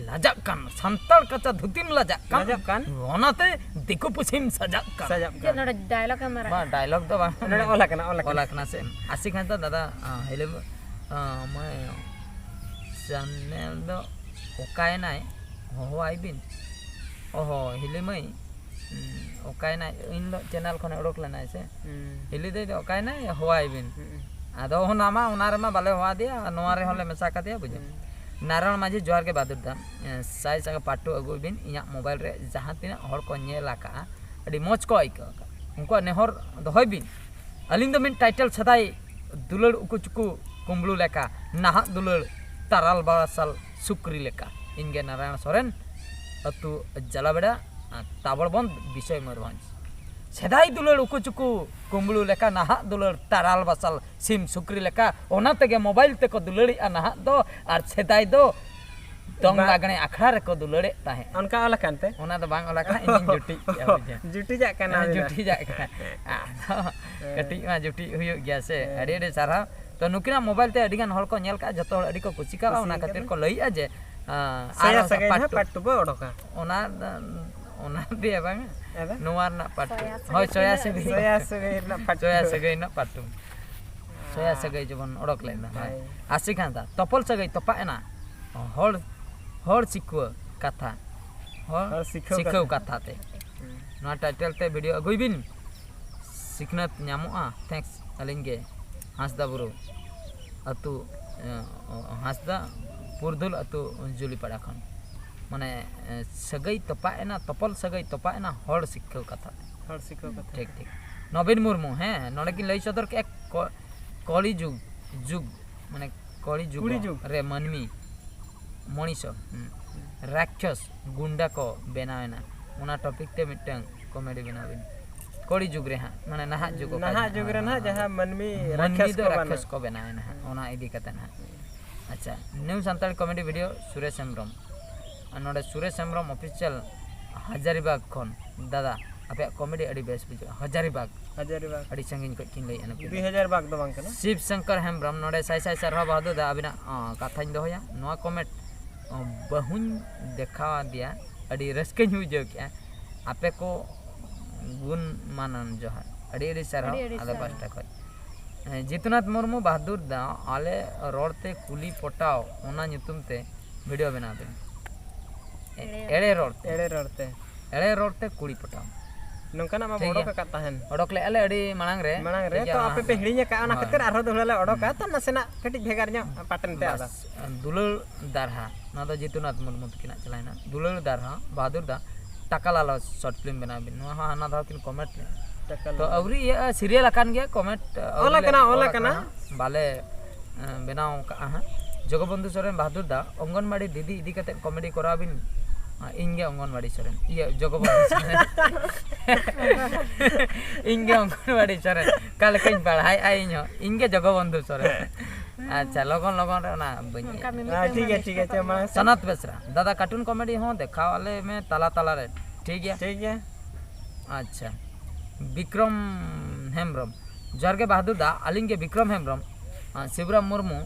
ᱞᱟᱡᱟᱜ ᱠᱟᱱ, ᱥᱟᱱᱛᱟᱲ ᱠᱟᱪᱟ ᱫᱷᱩᱛᱤᱢ ᱞᱟᱡᱟᱜ ᱠᱟᱱ, ᱞᱟᱡᱟᱜ ᱠᱟᱱ᱾ ᱚᱱᱟᱛᱮ ᱫᱤᱠᱩ ᱯᱩᱥᱤᱢ ᱥᱟᱡᱟᱜ ᱠᱟᱱ᱾ ᱥᱟᱡᱟᱜ ᱪᱮᱫ ᱠᱟᱱ᱾ ᱱᱚᱰᱮ ᱰᱟᱭᱞᱚᱜ ᱮᱢ ᱢᱟᱨᱟᱜ ᱵᱟᱝ, ᱠᱟᱱᱟ? ᱰᱟᱭᱞᱚᱜ ᱫᱚ ᱵᱟᱝ᱾ ᱱᱚᱰᱮ ᱚᱞ ᱟᱠᱟᱱᱟ, ᱚᱞ ᱟᱠᱟᱱᱟ᱾ ᱚᱞ ᱟᱠᱟᱱᱟ ᱥᱮ? ᱟᱥᱤ ᱠᱷᱟᱱ ᱫᱚ ᱫᱟᱫᱟ, ᱟ, ᱦᱮᱞᱳ, ᱟ, ᱢᱟᱹᱭ, ᱪᱮᱱᱮᱞ ᱫᱚ ᱚᱠᱟᱭᱮᱱᱟᱭ? ᱦᱚᱦᱚᱣᱟᱭ ᱵᱤᱱ᱾ ᱚᱦᱚ, ᱦᱤᱞᱤ ᱢᱟᱹᱭ, ᱦᱩᱸ, ᱚᱠᱟᱭᱮᱱᱟᱭ? ᱤᱧ ᱫᱚ ᱪᱮᱱᱮᱞ ᱠᱷᱚᱱᱮ ᱚᱰᱚᱠ ᱞᱮᱱᱟᱭ ᱥᱮ? ᱦᱩᱸ᱾ ᱦᱤᱞᱤ ᱫᱟᱹᱭ ᱫᱚ ᱚᱠᱟᱭᱮᱱᱟᱭ? ᱦᱚᱦᱚᱣᱟᱭ ᱵᱤᱱ᱾ ᱦᱩᱸ᱾ ᱟᱫᱚ ᱚᱱᱟ ᱢᱟ, ᱚᱱᱟ ᱨᱮᱢᱟ ᱵᱟᱞᱮ ᱦᱚᱦᱚᱣᱟᱫᱮᱭᱟ, ᱟᱨ ᱱᱚᱣᱟ ᱨᱮᱦᱚᱸ ᱞᱮ ᱢᱮᱥᱟ ᱠᱟᱫᱮᱭᱟ, ᱵᱩᱡᱷᱟᱹᱣ᱾ ᱦᱩᱸ᱾ ᱱᱟᱨᱟᱭᱚᱱ ᱢᱟᱹᱡᱷᱤ, ᱡᱚᱦᱟᱨ ᱜᱮ ᱵᱟᱫᱩᱨ ᱫᱟ᱾ ᱮᱸ, ᱥᱟᱭ ᱥᱟᱭ ᱯᱟᱨᱴ ᱴᱩ ᱟᱹᱜᱩᱭ ᱵᱤᱱ, ᱤᱧᱟᱹᱜ ᱢᱳᱵᱟᱭᱤᱞ ᱨᱮ ᱡᱟᱦᱟᱸ ᱛᱤᱱᱟᱹᱜ ᱦᱚᱲ ᱠᱚ ᱧᱮᱞ ᱟᱠᱟᱜᱼᱟ, ᱟᱹᱰᱤ ᱢᱚᱡᱽ ᱠᱚ ᱟᱹᱭᱠᱟᱹᱣ ᱟᱠᱟᱫᱼᱟ᱾ ᱩᱱᱠᱩᱣᱟᱜ ᱱᱮᱦᱚᱨ ᱫᱚᱦᱚᱭ ᱵᱤᱱ᱾ ᱟᱹᱞᱤᱧ ᱫᱚ ᱢᱤᱫ ᱴᱟᱭᱴᱮᱞ ᱥᱮᱫᱟᱭ ᱫᱩᱞᱟᱹᱲ ᱩᱠᱩ ᱪᱩᱠᱩ ᱠᱩᱢᱵᱽᱲᱩ ᱞᱮᱠᱟ, ᱱᱟᱦᱟᱜ ᱫᱩᱞᱟᱹᱲ ᱛᱟᱨᱟᱞ ᱵᱟᱥᱟᱞ ᱥᱩᱠᱨᱤ ᱞᱮᱠᱟ᱾ ᱤᱧ ᱜᱮ ᱱᱟᱨᱟᱭᱚᱬ ᱥᱚᱨᱮᱱ, ᱟᱹᱛᱩ ᱡᱟᱞᱟᱵᱮᱲᱟ, ᱛᱟᱵᱚᱲᱵᱚᱱᱫ, ᱵᱤᱥᱚᱭ ᱢᱚᱭᱩᱨᱵᱷᱚᱸᱡᱽ᱾ ᱥᱮᱫᱟᱭ ᱫᱩᱞᱟᱹᱲ ᱩᱠᱩ ᱪᱩᱠᱩ ᱠᱩᱢᱵᱽᱲᱩ ᱞᱮᱠᱟ, ᱱᱟᱦᱟᱜ ᱫᱩᱞᱟᱹᱲ ᱛᱟᱨᱟᱞ ᱵᱟᱥᱟᱞ ᱥᱤᱢ ᱥᱩᱠᱨᱤ ᱞᱮᱠᱟ᱾ ᱚᱱᱟ ᱛᱮᱜᱮ ᱢᱳᱵᱟᱭᱤᱞ ᱛᱮᱠᱚ ᱫᱩᱞᱟᱹᱲᱮᱜᱼᱟ ᱱᱟᱦᱟᱜ ᱫᱚ, ᱟᱨ ᱥᱮᱫᱟᱭ ᱫᱚ ᱫᱚᱝ ᱵᱟ- ᱞᱟᱜᱽᱬᱮ ᱟᱠᱷᱲᱟ ᱨᱮᱠᱚ ᱫᱩᱞᱟᱹᱲᱮᱫ ᱛᱟᱦᱮᱸᱫ᱾ ᱚᱱᱠᱟ ᱚᱞ ᱟᱠᱟᱱ ᱛᱮ? ᱚᱱᱟ ᱫᱚ ᱵᱟᱝ ᱚᱞ ᱟᱠᱟᱱᱟ, ᱤᱧᱤᱧ ᱡᱩᱴᱤᱡ ᱠᱮᱜᱼᱟ, ᱵᱩᱡᱷᱟᱹᱣ᱾ ᱡᱩᱴᱤᱡᱟᱜ ᱠᱟᱱᱟ ᱦᱮᱸ, ᱵᱤᱱ᱾ ᱡᱩᱴᱤᱡᱟᱜ ᱠᱟᱱᱟ᱾ ᱟᱫᱚ ᱦᱮᱸ᱾ ᱠᱟᱹᱴᱤᱡ ᱢᱟ ᱡᱩᱴᱤᱡ ᱦᱩᱭᱩᱜ ᱜᱮᱭᱟ ᱥᱮ᱾ ᱦᱮᱸ᱾ ᱟᱹᱰᱤ ᱟᱹᱰᱤ ᱥᱟᱨᱦᱟᱣ᱾ ᱛᱚ, ᱱᱩᱠᱤᱱᱟᱜ ᱢᱳᱵᱟᱭᱤᱞ ᱛᱮ ᱟᱹᱰᱤ ᱜᱟᱱ ᱦᱚᱲ ᱠᱚ ᱧᱮᱞ ᱠᱟᱜᱼᱟ, ᱡᱚᱛᱚ ᱦᱚᱲ ᱟᱹᱰᱤ ᱠᱚ ᱠᱩᱥᱤ ᱠᱟᱜᱼᱟ, ᱠᱩᱥᱤ ᱚᱱᱟ ᱠᱷᱟᱹᱛᱤᱨ ᱠᱟᱫᱟ᱾ ᱠᱚ ᱞᱟᱹᱭᱮᱜᱼᱟ ᱡᱮ, ᱟᱸ, ᱥᱚᱭᱟ ᱟᱨᱦᱚᱸ ᱥᱟᱹᱜᱟᱹᱭ part ᱱᱟᱦᱟᱜ two᱾ Part two ᱵᱚ ᱚᱰᱚᱠᱟ᱾ ᱚᱱᱟ, ᱚᱱᱟ ᱫᱤᱭᱮ ᱵᱟᱝ, ᱟᱫᱚ? ᱱᱚᱣᱟ ᱨᱮᱱᱟᱜ part two᱾ ᱥᱚᱭᱟ ᱦᱳᱭ, ᱥᱟᱹᱜᱟᱹᱭ ᱥᱚᱭᱟ ᱛᱤᱱᱟᱹᱜ? ᱥᱟᱹᱜᱟᱹᱭ᱾ ᱥᱚᱭᱟ ᱥᱟᱹᱜᱟᱹᱭ ᱨᱮᱱᱟᱜ part two᱾ ᱥᱚᱭᱟ ᱥᱟᱹᱜᱟᱹᱭ ᱨᱮᱱᱟᱜ part two᱾ ᱥᱚᱭᱟ ᱥᱟᱹᱜᱟᱹᱭ ᱡᱮᱢᱚᱱ ᱚᱰᱚᱠ ᱞᱮᱫ ᱫᱚ, ᱦᱳᱭ᱾ ᱦᱳᱭ᱾ ᱟᱥᱤᱠ ᱦᱟᱸᱥᱫᱟ, ᱛᱚᱯᱚᱞ ᱥᱟᱹᱜᱟᱹᱭ ᱛᱚᱯᱟᱜ ᱮᱱᱟ, ᱦᱚᱲ, ᱦᱚᱲ ᱥᱤᱠᱷᱣᱟᱹ ᱠᱟᱛᱷᱟ, ᱦᱚᱲ ᱦᱚᱲ ᱥᱤᱠᱷᱟᱹᱣ ᱥᱤᱠᱷᱟᱹᱣ ᱠᱟᱛᱷᱟ᱾ ᱠᱟᱛᱷᱟ ᱛᱮ᱾ ᱦᱩᱸ᱾ ᱱᱚᱣᱟ title ᱛᱮ video ᱟᱹᱜᱩᱭ ᱵᱤᱱ, ᱥᱤᱠᱷᱱᱟᱹᱛ ᱧᱟᱢᱚᱜᱼᱟ᱾ Thanks᱾ ᱟᱹᱞᱤᱧ ᱜᱮ ᱦᱟᱸᱥᱫᱟ ᱵᱩᱨᱩ ᱟᱹᱛᱩ, ᱮ, ᱦᱟᱸᱥᱫᱟ ᱯᱩᱨᱫᱷᱩᱞ ᱟᱹᱛᱩ ᱡᱩᱞᱤᱯᱟᱲᱟ ᱠᱷᱚᱱ᱾ ᱢᱟᱱᱮ, ᱮ, ᱥᱟᱹᱜᱟᱹᱭ ᱛᱚᱯᱟᱜ ᱮᱱᱟ, ᱛᱚᱯᱚᱞ ᱥᱟᱹᱜᱟᱹᱭ ᱛᱚᱯᱟᱜ ᱮᱱᱟ ᱦᱚᱲ ᱥᱤᱠᱷᱟᱹᱣ ᱠᱟᱛᱷᱟ ᱛᱮ᱾ ᱦᱚᱲ ᱥᱤᱠᱷᱟᱹᱣ ᱠᱟᱛᱷᱟ ᱴᱷᱤᱠ, ᱛᱮ᱾ ᱴᱷᱤᱠ᱾ ᱱᱚᱵᱤᱱ ᱢᱩᱨᱢᱩ, ᱦᱮᱸ, ᱱᱚᱰᱮ ᱠᱤᱱ ᱞᱟᱹᱭ ᱥᱚᱫᱚᱨ ᱠᱮᱜᱼᱟ, ᱠᱚ-, ᱠᱚᱞᱤ ᱡᱩᱜᱽ, ᱡᱩᱜᱽ, ᱢᱟᱱᱮ ᱠᱚᱞᱤ ᱡᱩᱜᱽ ᱠᱩᱲᱤ ᱡᱩᱜᱽ᱾ ᱨᱮ ᱢᱟᱹᱱᱢᱤ, ᱢᱚᱱᱤᱥᱚ, ᱦᱩᱸ, ᱨᱟᱠᱠᱷᱚᱥ, ᱜᱩᱱᱰᱟ ᱠᱚ ᱵᱮᱱᱟᱣ ᱮᱱᱟ᱾ ᱚᱱᱟ topic ᱛᱮ ᱢᱤᱫᱴᱟᱝ comedy ᱵᱮᱱᱟᱣ ᱵᱤᱱ᱾ ᱠᱚᱞᱤ ᱡᱩᱜᱽ ᱨᱮ ᱦᱟᱸᱜ, ᱢᱟᱱᱮ ᱱᱟᱦᱟᱜ ᱡᱩᱜᱽ ᱚᱠᱟ ᱱᱟᱦᱟᱜ ᱡᱟᱦᱟᱸ, ᱡᱩᱜᱽ ᱨᱮ ᱱᱟᱦᱟᱜ ᱡᱟᱦᱟᱸ ᱢᱟᱹᱱᱢᱤ ᱢᱟᱹᱱᱢᱤ ᱨᱟᱠᱠᱷᱟᱥ ᱫᱚ ᱠᱚ ᱵᱮᱱᱟᱣ᱾ ᱨᱟᱠᱠᱷᱟᱥ ᱠᱚ ᱵᱮᱱᱟᱣ ᱮᱱᱟ ᱦᱟᱸᱜ, ᱦᱩᱸ᱾ ᱚᱱᱟ ᱤᱫᱤ ᱠᱟᱛᱮ ᱱᱟᱦᱟᱜ᱾ ᱟᱪᱪᱷᱟ, new Santali comedy video Suresh Hembrom. ᱟᱨ ᱱᱚᱰᱮ ᱥᱩᱨᱮᱥ ᱦᱮᱢᱵᱨᱚᱢ official ᱦᱟᱡᱟᱨᱤᱵᱟᱜᱽ ᱠᱷᱚᱱ, ᱫᱟᱫᱟ, ᱟᱯᱮᱭᱟᱜ comedy ᱟᱹᱰᱤ ᱵᱮᱥ ᱵᱩᱡᱷᱟᱹᱜᱼᱟ᱾ ᱦᱟᱡᱟᱨᱤᱵᱟᱜᱽ᱾ ᱦᱟᱡᱟᱨᱤᱵᱟᱜᱽ᱾ ᱟᱹᱰᱤ ᱥᱟᱺᱜᱤᱧ ᱠᱷᱚᱱ ᱠᱤᱱ ᱞᱟᱹᱭᱮᱫᱼᱟ ᱱᱩᱠᱤᱱ ᱫᱚ᱾ ᱫᱩᱭ ᱦᱟᱡᱟᱨ ᱵᱟᱜᱽ ᱫᱚ ᱵᱟᱝ ᱠᱟᱱᱟ᱾ ᱥᱤᱵ ᱥᱚᱝᱠᱚᱨ ᱦᱮᱢᱵᱨᱚᱢ ᱱᱚᱰᱮ ᱥᱟᱭ ᱥᱟᱭ ᱥᱟᱨᱦᱟᱣ ᱵᱟᱦᱟ ᱫᱟᱫᱟ, ᱟᱹᱵᱤᱱᱟᱜ, ᱚ, ᱠᱟᱛᱷᱟᱧ ᱫᱚᱦᱚᱭᱟ᱾ ᱱᱚᱣᱟ comment, ᱚ, ᱵᱟᱹᱦᱩᱧ ᱫᱮᱠᱷᱟᱣ ᱟᱫᱮᱭᱟ, ᱟᱹᱰᱤ ᱨᱟᱹᱥᱠᱟᱹᱧ ᱵᱩᱡᱷᱟᱹᱣ ᱠᱮᱜᱼᱟ᱾ ᱟᱯᱮ ᱠᱚ ᱜᱩᱱ ᱢᱟᱱᱟᱱ ᱡᱚᱦᱟᱨ, ᱟᱹᱰᱤ ᱟᱹᱰᱤ ᱥᱟᱨᱦᱟᱣ ᱟᱹᱰᱤ ᱟᱹᱰᱤ ᱟᱞᱮ ᱥᱟᱨᱦᱟᱣ᱾ ᱯᱟᱦᱴᱟ ᱠᱷᱚᱱ᱾ ᱦᱮᱸ, ᱡᱤᱛᱩᱱᱟᱛᱷ ᱢᱩᱨᱢᱩ, ᱵᱟᱦᱟᱫᱩᱨ ᱫᱟ, ᱟᱞᱮ ᱨᱚᱲ ᱛᱮ ᱠᱩᱞᱤ ᱯᱚᱴᱟᱣ, ᱚᱱᱟ ᱧᱩᱛᱩᱢ ᱛᱮ video ᱵᱮᱱᱟᱣ ᱵᱤᱱ᱾ ᱮ-, ᱮᱲᱮ ᱮᱲᱮ ᱨᱚᱲ ᱛᱮ᱾ ᱮᱲᱮ ᱨᱚᱲ ᱛᱮ᱾ ᱮᱲᱮ ᱨᱚᱲ ᱛᱮ ᱠᱩᱲᱤ ᱯᱚᱴᱟᱣ᱾ ᱱᱚᱝᱠᱟᱱᱟᱜ ᱢᱟᱵᱚ ᱴᱷᱤᱠ ᱜᱮᱭᱟ᱾ ᱚᱰᱚᱠ ᱟᱠᱟᱫ ᱛᱟᱦᱮᱱ᱾ ᱚᱰᱚᱠ ᱞᱮᱫᱼᱟ ᱞᱮ ᱟᱹᱰᱤ ᱢᱟᱲᱟᱝ ᱨᱮ᱾ ᱢᱟᱲᱟᱝ ᱨᱮ᱾ ᱴᱷᱤᱠ ᱜᱮᱭᱟ, ᱛᱚ ᱚᱱᱟ ᱟᱯᱮ ᱯᱮ ᱦᱚᱸ᱾ ᱦᱤᱲᱤᱧ ᱟᱠᱟᱫᱼᱟ, ᱚᱱᱟ ᱦᱳᱭ᱾ ᱠᱷᱟᱹᱛᱤᱨ ᱟᱨᱦᱚᱸ ᱫᱚᱦᱲᱟ ᱞᱮ ᱚᱰᱚᱠᱟ᱾ ᱦᱩᱸ᱾ ᱛᱚ ᱱᱟᱥᱮᱱᱟᱜ ᱠᱟᱹᱴᱤᱡ ᱵᱷᱮᱜᱟᱨ ᱧᱚᱜ pattern ᱛᱮ ᱟᱫᱚ᱾ ᱵᱟᱥ, ᱫᱩᱞᱟᱹᱲ ᱫᱟᱨᱦᱟ, ᱱᱚᱣᱟ ᱫᱚ ᱡᱤᱛᱩᱱᱟᱛᱷ ᱢᱩᱨᱢᱩ ᱛᱟᱹᱠᱤᱱᱟᱜ ᱪᱟᱞᱟᱣᱮᱱᱟ᱾ ᱫᱩᱞᱟᱹᱲ ᱫᱟᱨᱦᱟ, ᱵᱟᱦᱟᱫᱩᱨ ᱫᱟ, ᱴᱟᱠᱟ ᱞᱟᱞᱚᱪ short film ᱵᱮᱱᱟᱣ ᱵᱤᱱ᱾ ᱱᱚᱣᱟ ᱦᱚᱸ ᱦᱟᱱᱟ ᱫᱷᱟᱣ ᱠᱤᱱ comment ᱞᱮᱫᱼᱟ᱾ ᱛᱚ ᱟᱹᱣᱨᱤ ᱤᱭᱟᱹᱜᱼᱟ, ᱥᱤᱨᱤᱭᱟᱞ ᱟᱠᱟᱱ ᱜᱮᱭᱟ, ᱠᱚᱢᱮᱱᱴ ᱟᱹᱣᱨᱤ ᱚᱞ ᱞᱮ ᱟᱠᱟᱱᱟ, ᱚᱞ ᱚᱞ ᱟᱠᱟᱱᱟ᱾ ᱟᱠᱟᱱᱟ, ᱵᱟᱞᱮ ᱮᱸ, ᱵᱮᱱᱟᱣ ᱠᱟᱜᱼᱟ ᱦᱟᱸᱜ᱾ ᱡᱚᱜᱚᱵᱚᱱᱫᱷᱩ ᱥᱚᱨᱮᱱ ᱵᱟᱦᱟᱫᱩᱨ ᱫᱟ, ᱚᱝᱜᱚᱱᱵᱟᱲᱤ ᱫᱤᱫᱤ ᱤᱫᱤ ᱠᱟᱛᱮ ᱠᱚᱢᱮᱰᱤ ᱠᱚᱨᱟᱣ ᱵᱤᱱ᱾ ᱟᱸ, ᱤᱧ ᱜᱮ ᱚᱝᱜᱚᱱᱵᱟᱲᱤ ᱥᱚᱨᱮᱱ, ᱤᱭᱟᱹ, ᱡᱚᱜᱚᱵᱚᱱᱫᱷᱩ ᱥᱚᱨᱮᱱ᱾ ᱤᱧ ᱜᱮ ᱚᱝᱜᱚᱱᱵᱟᱲᱤ ᱥᱚᱨᱮᱱ, ᱚᱠᱟ ᱞᱮᱠᱟᱧ ᱯᱟᱲᱦᱟᱣᱮᱫᱼᱟ ᱤᱧ ᱦᱚᱸ, ᱤᱧ ᱜᱮ ᱡᱚᱜᱚᱵᱚᱱᱫᱷᱩ ᱥᱚᱨᱮᱱ᱾ ᱟᱪᱪᱷᱟ, ᱞᱚᱜᱚᱱ ᱞᱚᱜᱚᱱ ᱨᱮ ᱚᱱᱟ ᱵᱟᱹᱧ ᱚᱱᱠᱟ ᱤᱭᱟᱹ᱾ ᱢᱤᱢᱤᱠ ᱦᱮᱸ, ᱴᱷᱤᱠ ᱜᱮᱭᱟ, ᱨᱮᱱᱟᱜ ᱴᱷᱤᱠ ᱜᱮᱭᱟ, ᱪᱮᱫ ᱦᱚᱸ ᱵᱟᱝ᱾ ᱥᱚᱱᱟᱛ ᱵᱮᱥᱨᱟ, ᱫᱟᱫᱟ ᱠᱟᱨᱴᱩᱱ ᱠᱚᱢᱮᱰᱤ ᱦᱚᱸ ᱫᱮᱠᱷᱟᱣ ᱟᱞᱮ ᱢᱮ ᱛᱟᱞᱟ ᱛᱟᱞᱟ ᱨᱮ, ᱴᱷᱤᱠ ᱜᱮᱭᱟ? ᱴᱷᱤᱠ ᱜᱮᱭᱟ᱾ ᱟᱪᱪᱷᱟ, ᱵᱤᱠᱨᱚᱢ ᱦᱮᱢᱵᱨᱚᱢ, ᱡᱚᱦᱟᱨ ᱜᱮ ᱵᱟᱦᱟᱫᱩᱨ ᱫᱟ, ᱟᱹᱞᱤᱧ ᱜᱮ ᱵᱤᱠᱨᱚᱢ ᱦᱮᱢᱵᱨᱚᱢ, ᱟᱸ, ᱥᱤᱵᱨᱟᱢ ᱢᱩᱨᱢᱩ,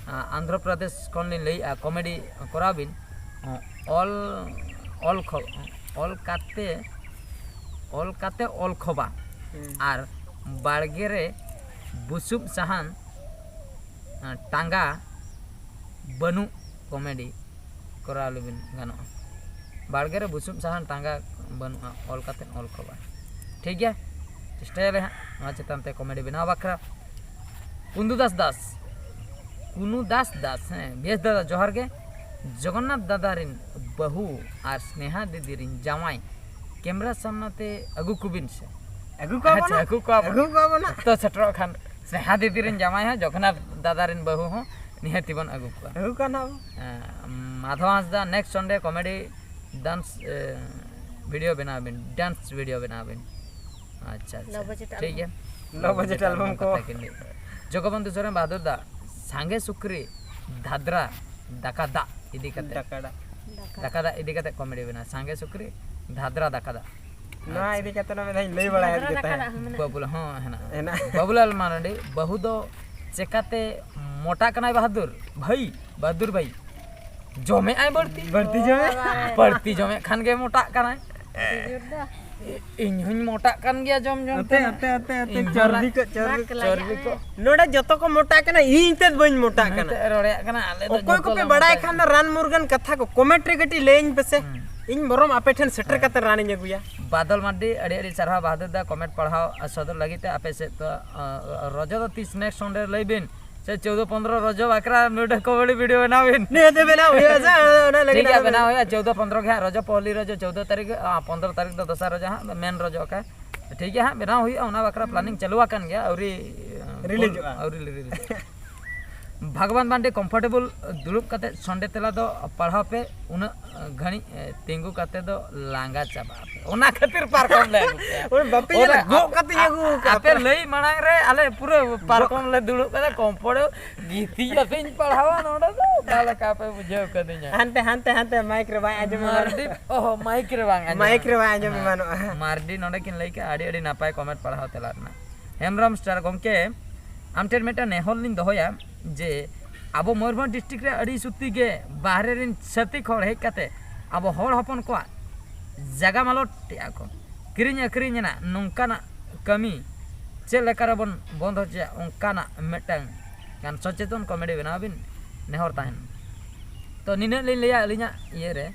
ᱟᱸ, ᱟᱱᱫᱷᱨᱚ ᱯᱨᱚᱫᱮᱥ ᱠᱷᱚᱱ ᱞᱤᱧ ᱞᱟᱹᱭᱮᱫᱼᱟ, ᱠᱚᱢᱮᱰᱤ ᱠᱚᱨᱟᱣ ᱵᱤᱱ᱾ ᱚᱸ, ᱚᱞ, ᱚᱞ ᱠᱷᱚ-, ᱚᱞ ᱠᱟᱛᱮ, ᱚᱞ ᱠᱟᱛᱮ ᱚᱞ ᱠᱷᱚᱵᱟ᱾ ᱦᱩᱸ᱾ ᱟᱨ ᱵᱟᱲᱜᱮ ᱨᱮ ᱵᱩᱥᱩᱵ ᱥᱟᱦᱟᱱ, ᱟᱸ, ᱴᱟᱸᱜᱟ ᱵᱟᱹᱱᱩᱜ ᱠᱚᱢᱮᱰᱤ ᱠᱚᱨᱟᱣ ᱞᱮᱵᱤᱱ ᱜᱟᱱᱚᱜᱼᱟ᱾ ᱵᱟᱲᱜᱮ ᱨᱮ ᱵᱩᱥᱩᱵ ᱥᱟᱦᱟᱱ ᱴᱟᱸᱜᱟ ᱵᱟᱹᱱᱩᱜᱼᱟ, ᱚᱞ ᱠᱟᱛᱮ ᱚᱞ ᱠᱷᱚᱵᱟ᱾ ᱴᱷᱤᱠ ᱜᱮᱭᱟ, ᱪᱮᱥᱴᱟᱭᱟᱞᱮ ᱦᱟᱸᱜ ᱱᱚᱣᱟ ᱪᱮᱛᱟᱱ ᱛᱮ ᱠᱚᱢᱮᱰᱤ ᱵᱮᱱᱟᱣ ᱵᱟᱠᱷᱨᱟ᱾ ᱠᱩᱱᱫᱩ ᱫᱟᱥ ᱫᱟᱥ, ᱠᱩᱱᱩ ᱫᱟᱥ ᱫᱟᱥ, ᱦᱮᱸ, ᱵᱮᱥ ᱫᱟᱫᱟ, ᱡᱚᱦᱟᱨ ᱜᱮ᱾ ᱡᱚᱜᱚᱱᱱᱟᱛᱷ ᱫᱟᱫᱟ ᱨᱮᱱ ᱵᱟᱹᱦᱩ ᱟᱨ ᱥᱱᱮᱦᱟ ᱫᱤᱫᱤ ᱨᱮᱱ ᱡᱟᱶᱟᱭ ᱠᱮᱢᱨᱟ ᱥᱟᱢᱱᱟ ᱛᱮ ᱟᱹᱜᱩ ᱠᱚᱵᱤᱱ ᱥᱮ᱾ ᱟᱹᱜᱩ ᱠᱚᱣᱟ ᱵᱚᱱ ᱟᱪᱪᱷᱟ, ᱦᱟᱸᱜ᱾ ᱟᱹᱜᱩ ᱠᱚᱣᱟ ᱵᱚᱱ᱾ ᱟᱹᱜᱩ ᱠᱚᱣᱟ ᱵᱚᱱ ᱦᱟᱸᱜ᱾ ᱚᱠᱛᱚ ᱥᱮᱴᱮᱨᱚᱜ ᱠᱷᱟᱱ ᱥᱱᱮᱦᱟ ᱫᱤᱫᱤ ᱨᱮᱱ ᱡᱟᱶᱟᱭ ᱦᱚᱸ ᱡᱚᱜᱚᱱᱱᱟᱛᱷ ᱫᱟᱫᱟ ᱨᱮᱱ ᱵᱟᱹᱦᱩ ᱦᱚᱸ ᱱᱤᱦᱟᱹᱛᱤ ᱵᱚᱱ ᱟᱹᱜᱩ ᱠᱚᱣᱟ᱾ ᱟᱹᱜᱩ ᱠᱚᱣᱟ ᱱᱟᱦᱟᱜ ᱵᱚᱱ᱾ ᱦᱮᱸ, ᱢᱟᱫᱷᱚ ᱦᱟᱸᱥᱫᱟ, next Sunday comedy dance, ᱮ, video ᱵᱮᱱᱟᱣ ᱵᱤᱱ, dance video ᱵᱮᱱᱟᱣ ᱵᱤᱱ᱾ ᱟᱪᱪᱷᱟ, ᱟᱪᱪᱷᱟ᱾ Low budget ᱴᱷᱤᱠ ᱜᱮᱭᱟ᱾ Low budget album ᱠᱚ᱾ ᱠᱟᱛᱷᱟ ᱠᱤᱱ ᱞᱟᱹᱭ᱾ ᱡᱚᱜᱚᱵᱚᱱᱫᱷᱩ ᱥᱚᱨᱮᱱ ᱵᱟᱦᱟᱫᱩᱨ ᱫᱟ, ᱥᱟᱸᱜᱮ ᱥᱩᱠᱨᱤ ᱫᱷᱟᱫᱨᱟ ᱫᱟᱠᱟ ᱫᱟᱜ ᱤᱫᱤ ᱠᱟᱛᱮ᱾ ᱫᱟᱠᱟ ᱫᱟᱜ᱾ ᱫᱟᱠᱟ ᱫᱟᱜ ᱤᱫᱤ ᱠᱟᱛᱮ ᱠᱚᱢᱮᱰᱤ ᱵᱮᱱᱟᱣ, ᱥᱟᱸᱜᱮ ᱥᱩᱠᱨᱤ ᱫᱷᱟᱫᱨᱟ ᱫᱟᱠᱟ ᱫᱟᱜ᱾ ᱱᱚᱣᱟ ᱟᱪᱪᱷᱟ᱾ ᱤᱫᱤ ᱠᱟᱛᱮ ᱦᱚᱸ ᱢᱤᱫ ᱫᱷᱟᱣ ᱤᱧ ᱞᱟᱹᱭ ᱵᱟᱲᱟᱭᱟ ᱫᱟᱠᱟ ᱡᱮ ᱫᱟᱠᱟ ᱛᱟᱦᱮᱸ᱾ ᱫᱟᱜ ᱦᱚᱸ ᱢᱮᱱᱟᱜᱼᱟ᱾ ᱵᱟᱵᱩᱞᱟᱞ ᱦᱮᱱᱟᱜᱼᱟ᱾ ᱦᱮᱱᱟᱜᱼᱟ᱾ ᱵᱟᱵᱩᱞᱟᱞ ᱢᱟᱨᱟᱱᱰᱤ, ᱵᱟᱹᱦᱩ ᱫᱚ ᱪᱮᱠᱟᱛᱮ ᱢᱚᱴᱟᱜ ᱠᱟᱱᱟᱭ ᱵᱟᱦᱟᱫᱩᱨ ᱵᱷᱟᱹᱭ, ᱵᱟᱦᱟᱫᱩᱨ ᱵᱷᱟᱹᱭ? ᱡᱚᱢᱮᱜ ᱟᱭ ᱵᱟᱹᱲᱛᱤ᱾ ᱵᱟᱹᱲᱛᱤ ᱡᱚᱢᱮᱜ ᱟᱭ᱾ ᱵᱟᱹᱲᱛᱤ ᱡᱚᱢᱮᱜ ᱠᱷᱟᱱ ᱜᱮ ᱢᱚᱴᱟᱜ ᱠᱟᱱᱟᱭ᱾ ᱟᱹᱰᱤ ᱡᱳᱨ ᱫᱚ᱾ ᱤᱧ ᱦᱚᱧ ᱢᱚᱴᱟᱜ ᱠᱟᱱ ᱜᱮᱭᱟ ᱡᱚᱢ ᱡᱚᱢ ᱟᱛᱮ, ᱛᱮ᱾ ᱟᱛᱮ, ᱟᱛᱮ, ᱟᱛᱮ, ᱤᱧ ᱪᱚᱨᱵᱤ ᱦᱚᱸ ᱠᱚ, ᱪᱚᱨᱵᱤ ᱵᱟᱠ ᱠᱚ᱾ ᱞᱟᱜᱟᱜ ᱪᱚᱨᱵᱤ ᱠᱚ᱾ ᱢᱮ᱾ ᱱᱚᱰᱮ ᱡᱚᱛᱚ ᱠᱚ ᱢᱚᱴᱟᱜ ᱠᱟᱱᱟ, ᱤᱧ ᱛᱮᱫ ᱵᱟᱹᱧ ᱢᱚᱴᱟᱜ ᱠᱟᱱᱟ᱾ ᱱᱚᱛᱮ ᱨᱚᱲᱮᱜ ᱠᱟᱱᱟ, ᱟᱞᱮ ᱫᱚ ᱚᱠᱚᱭ ᱡᱚᱛᱚ ᱠᱚᱯᱮ ᱞᱮ ᱵᱟᱲᱟᱭ ᱢᱚᱴᱟᱜ ᱠᱷᱟᱱ ᱫᱚ ᱠᱟᱱᱟ᱾ ᱨᱟᱱ ᱢᱩᱨᱜᱟᱹᱱ ᱠᱟᱛᱷᱟ ᱠᱚ comment ᱨᱮ ᱠᱟᱹᱴᱤᱡ ᱞᱟᱹᱭᱟᱹᱧ ᱯᱮᱥᱮ᱾ ᱦᱩᱸ᱾ ᱤᱧ ᱵᱚᱨᱚᱢ ᱟᱯᱮ ᱴᱷᱮᱱ ᱥᱮᱴᱮᱨ ᱦᱮᱸ᱾ ᱠᱟᱛᱮ ᱨᱟᱱᱤᱧ ᱟᱹᱜᱩᱭᱟ᱾ ᱵᱟᱫᱚᱞ ᱢᱟᱨᱰᱤ, ᱟᱹᱰᱤ ᱟᱹᱰᱤ ᱥᱟᱨᱦᱟᱣ ᱵᱟᱦᱟᱫᱩᱨ ᱫᱟ comment ᱯᱟᱲᱦᱟᱣ ᱟᱨ ᱥᱚᱫᱚᱨ ᱞᱟᱹᱜᱤᱫ ᱛᱮ᱾ ᱟᱯᱮ ᱥᱮᱫ ᱫᱚ, ᱟᱸ, ᱨᱚᱡᱚ ᱫᱚ ᱛᱤᱥ next Sunday ᱞᱟᱹᱭ ᱵᱤᱱ? ᱥᱮ ᱪᱳᱫᱚ ᱯᱚᱱᱫᱽᱨᱚ ᱨᱚᱡᱚ ᱵᱟᱠᱷᱨᱟ ᱢᱤᱫᱴᱮᱱ comedy video ᱵᱮᱱᱟᱣ ᱵᱤᱱ᱾ ᱱᱤᱭᱟᱹ ᱛᱮ ᱵᱮᱱᱟᱣ ᱦᱩᱭᱩᱜᱼᱟ ᱥᱮ, ᱚᱱᱟ ᱞᱟᱹᱜᱤᱫ ᱴᱷᱤᱠ ᱜᱮᱭᱟ, ᱟᱫᱚ ᱵᱮᱱᱟᱣ ᱦᱩᱭᱩᱜᱼᱟ᱾ ᱪᱳᱫᱚ ᱯᱚᱱᱫᱽᱨᱚ ᱜᱮ ᱦᱟᱸᱜ ᱨᱚᱡᱚ, ᱯᱚᱦᱞᱤ ᱨᱚᱡᱚ, ᱪᱳᱫᱚ ᱛᱟᱹᱨᱤᱠᱷ, ᱟᱸ, ᱯᱚᱱᱫᱽᱨᱚ ᱛᱟᱹᱨᱤᱠᱷ ᱫᱚ ᱫᱚᱥᱟᱨ ᱨᱚᱡᱚ ᱦᱟᱸᱜ, main ᱨᱚᱡᱚ ᱚᱠᱟ᱾ ᱴᱷᱤᱠ ᱜᱮᱭᱟ ᱦᱟᱸᱜ, ᱵᱮᱱᱟᱣ ᱦᱩᱭᱩᱜᱼᱟ, ᱚᱱᱟ ᱵᱟᱠᱷᱨᱟ ᱯᱞᱟᱱᱤᱝ ᱪᱟᱹᱞᱩ ᱟᱠᱟᱱ ᱜᱮᱭᱟ, ᱟᱹᱣᱨᱤ ᱨᱤᱞᱤᱡᱚᱜᱼᱟ᱾ ᱟᱹᱣᱨᱤ ᱨᱤᱞᱤᱡᱚᱜᱼᱟ᱾ ᱵᱷᱟᱜᱽᱵᱟᱱ ᱵᱟᱱᱰᱮ ᱠᱚᱢᱯᱷᱚᱨᱴᱮᱵᱚᱞ ᱫᱩᱲᱩᱵ ᱠᱟᱛᱮ ᱥᱚᱱᱰᱮ ᱛᱮᱞᱟ ᱫᱚ ᱯᱟᱲᱦᱟᱣ ᱯᱮ, ᱩᱱᱟᱹᱜ ᱜᱷᱟᱹᱲᱤᱡ ᱛᱤᱸᱜᱩ ᱠᱟᱛᱮ ᱫᱚ ᱞᱟᱸᱜᱟ ᱪᱟᱵᱟᱜ ᱟᱯᱮ, ᱚᱱᱟ ᱠᱷᱟᱹᱛᱤᱨ ᱯᱟᱨᱠᱚᱢ ᱞᱮ ᱟᱹᱜᱩ ᱠᱮᱜᱼᱟ᱾ ᱚᱱᱟ ᱵᱟᱯᱮ ᱧᱮᱞᱟ, ᱜᱚᱜ ᱠᱟᱛᱮᱧ ᱟᱹᱜᱩ ᱠᱟᱜᱼᱟ᱾ ᱟᱯᱮ ᱞᱟᱹᱭ ᱢᱟᱲᱟᱝ ᱨᱮ ᱟᱞᱮ ᱯᱩᱨᱟᱹ ᱯᱟᱨᱠᱚᱢ ᱞᱮ ᱫᱩᱲᱩᱵ ᱠᱟᱛᱮ ᱠᱚᱢᱯᱷᱚᱨᱴ ᱜᱤᱛᱤᱡ ᱠᱟᱛᱮᱧ ᱯᱟᱲᱦᱟᱣᱟ ᱱᱚᱰᱮ ᱫᱚ, ᱚᱠᱟ ᱞᱮᱠᱟ ᱯᱮ ᱵᱩᱡᱷᱟᱹᱣ ᱠᱟᱹᱫᱤᱧᱟ? ᱦᱟᱱᱛᱮ ᱦᱟᱱᱛᱮ ᱦᱟᱱᱛᱮ ᱢᱟᱭᱤᱠ ᱨᱮ ᱵᱟᱭ ᱟᱸᱡᱚᱢ ᱮᱢᱟᱱᱚᱜᱼᱟ᱾ ᱢᱟᱨᱰᱤ, ᱚᱦᱚ, ᱢᱟᱭᱤᱠ ᱨᱮ ᱵᱟᱝ ᱟᱸᱡᱚᱢ᱾ ᱢᱟᱭᱤᱠ ᱨᱮ ᱵᱟᱭ ᱟᱸᱡᱚᱢ ᱮᱢᱟᱱᱚᱜᱼᱟ᱾ ᱢᱟᱨᱰᱤ ᱱᱚᱰᱮ ᱠᱤᱱ ᱞᱟᱹᱭ ᱠᱮᱜᱼᱟ, ᱟᱹᱰᱤ ᱟᱹᱰᱤ ᱱᱟᱯᱟᱭ ᱠᱚᱢᱮᱱᱴ ᱯᱟᱲᱦᱟᱣ ᱛᱮᱞᱟ ᱨᱮᱱᱟᱜ᱾ ᱦᱮᱢᱵᱨᱚᱢ ᱥᱴᱟᱨ ᱜᱚᱢᱠᱮ, ᱟᱢ ᱴᱷᱮᱱ ᱢᱤᱫᱴᱟᱝ ᱱᱮᱦᱚᱨ ᱞᱤᱧ ᱫᱚᱦᱚᱭᱟ ᱡᱮ ᱟᱵᱚ ᱢᱚᱭᱩᱨᱵᱷᱚᱸᱡᱽ ᱰᱤᱥᱴᱨᱤᱠᱴ ᱨᱮ ᱟᱹᱰᱤ ᱥᱩᱛᱤ ᱜᱮ ᱵᱟᱦᱨᱮ ᱨᱮᱱ ᱪᱷᱟᱹᱛᱤᱠ ᱦᱚᱲ ᱦᱮᱡ ᱠᱟᱛᱮ ᱟᱵᱚ ᱦᱚᱲ ᱦᱚᱯᱚᱱ ᱠᱚᱣᱟᱜ ᱡᱟᱭᱜᱟ ᱢᱟᱞᱚᱴ ᱮᱫᱼᱟ ᱠᱚ, ᱠᱤᱨᱤᱧ ᱟᱹᱠᱷᱨᱤᱧ ᱨᱮᱱᱟᱜ ᱱᱚᱝᱠᱟᱱᱟᱜ ᱠᱟᱹᱢᱤ ᱪᱮᱫ ᱞᱮᱠᱟ ᱨᱮᱵᱚᱱ ᱵᱚᱱᱫ ᱦᱚᱪᱚᱭᱟ, ᱚᱱᱠᱟᱱᱟᱜ ᱢᱤᱫᱴᱟᱝ ᱜᱟᱱ ᱥᱚᱪᱮᱛᱚᱱ ᱠᱚᱢᱮᱰᱤ ᱵᱮᱱᱟᱣ ᱵᱤᱱ, ᱱᱮᱦᱚᱨ ᱛᱟᱦᱮᱱ᱾ ᱛᱚ ᱱᱤᱱᱟᱹᱜ ᱞᱤᱧ ᱞᱟᱹᱭᱟ ᱟᱹᱞᱤᱧᱟᱜ ᱤᱭᱟᱹ ᱨᱮ᱾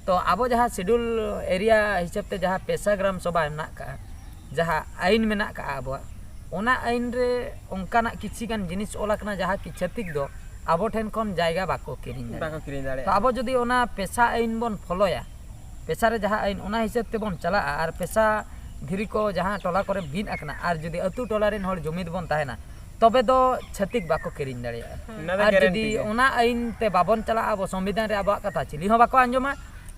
ᱛᱚ ᱟᱵᱚ ᱡᱟᱦᱟᱸ ᱥᱤᱰᱩᱞ ᱮᱨᱤᱭᱟ ᱦᱤᱥᱟᱹᱵ ᱛᱮ ᱡᱟᱦᱟᱸ ᱯᱮᱥᱟ ᱜᱨᱟᱢ ᱥᱚᱵᱷᱟ ᱢᱮᱱᱟᱜ ᱠᱟᱜᱼᱟ, ᱡᱟᱦᱟᱸ ᱟᱹᱭᱤᱱ ᱢᱮᱱᱟᱜ ᱠᱟᱜᱼᱟ ᱟᱵᱚᱣᱟᱜ, ᱚᱱᱟ ᱟᱹᱭᱤᱱ ᱨᱮ ᱚᱱᱠᱟᱱᱟᱜ ᱠᱤᱪᱷᱤ ᱜᱟᱱ ᱡᱤᱱᱤᱥ ᱚᱞ ᱟᱠᱟᱱᱟ ᱡᱟᱦᱟᱸ ᱠᱤ ᱪᱷᱟᱹᱛᱤᱠ ᱫᱚ ᱟᱵᱚ ᱴᱷᱮᱱ ᱠᱷᱚᱱ ᱡᱟᱭᱜᱟ ᱵᱟᱠᱚ ᱠᱤᱨᱤᱧ ᱫᱟᱲᱮᱭᱟᱜᱼᱟ᱾ ᱵᱟᱠᱚ ᱠᱤᱨᱤᱧ ᱛᱚ ᱫᱟᱲᱮᱭᱟᱜᱼᱟ᱾ ᱟᱵᱚ ᱡᱩᱫᱤ ᱚᱱᱟ ᱯᱮᱥᱟ ᱟᱹᱭᱤᱱ ᱵᱚᱱ ᱯᱷᱚᱞᱳᱭᱟ, ᱯᱮᱥᱟ ᱨᱮ ᱡᱟᱦᱟᱸ ᱟᱹᱭᱤᱱ ᱚᱱᱟ ᱦᱤᱥᱟᱹᱵ ᱛᱮᱵᱚᱱ ᱪᱟᱞᱟᱜᱼᱟ, ᱟᱨ ᱯᱮᱥᱟ ᱫᱷᱤᱨᱤ ᱠᱚ ᱡᱟᱦᱟᱸ ᱴᱚᱞᱟ ᱠᱚᱨᱮ ᱵᱤᱫ ᱟᱠᱟᱱᱟ, ᱟᱨ ᱡᱩᱫᱤ ᱟᱹᱛᱩ ᱴᱚᱞᱟ ᱨᱮᱱ ᱦᱚᱲ ᱡᱩᱢᱤᱫ ᱵᱚᱱ ᱛᱟᱦᱮᱱᱟ, ᱛᱚᱵᱮ ᱫᱚ ᱪᱷᱟᱹᱛᱤᱠ ᱵᱟᱠᱚ ᱠᱤᱨᱤᱧ ᱫᱟᱲᱮᱭᱟᱜᱼᱟ᱾ ᱚᱱᱟ ᱫᱚ ᱟᱨ guarantee ᱡᱩᱫᱤ ᱜᱮ᱾ ᱚᱱᱟ ᱟᱹᱭᱤᱱ ᱛᱮ ᱵᱟᱵᱚᱱ ᱪᱟᱞᱟᱜᱼᱟ, ᱟᱵᱚ ᱥᱚᱝᱵᱤᱫᱷᱟᱱ ᱨᱮ ᱟᱵᱚᱣᱟᱜ ᱠᱟᱛᱷᱟ ᱪᱤᱞᱤ ᱦᱚᱸ ᱵᱟᱠᱚ ᱟᱸᱡᱚᱢᱟ᱾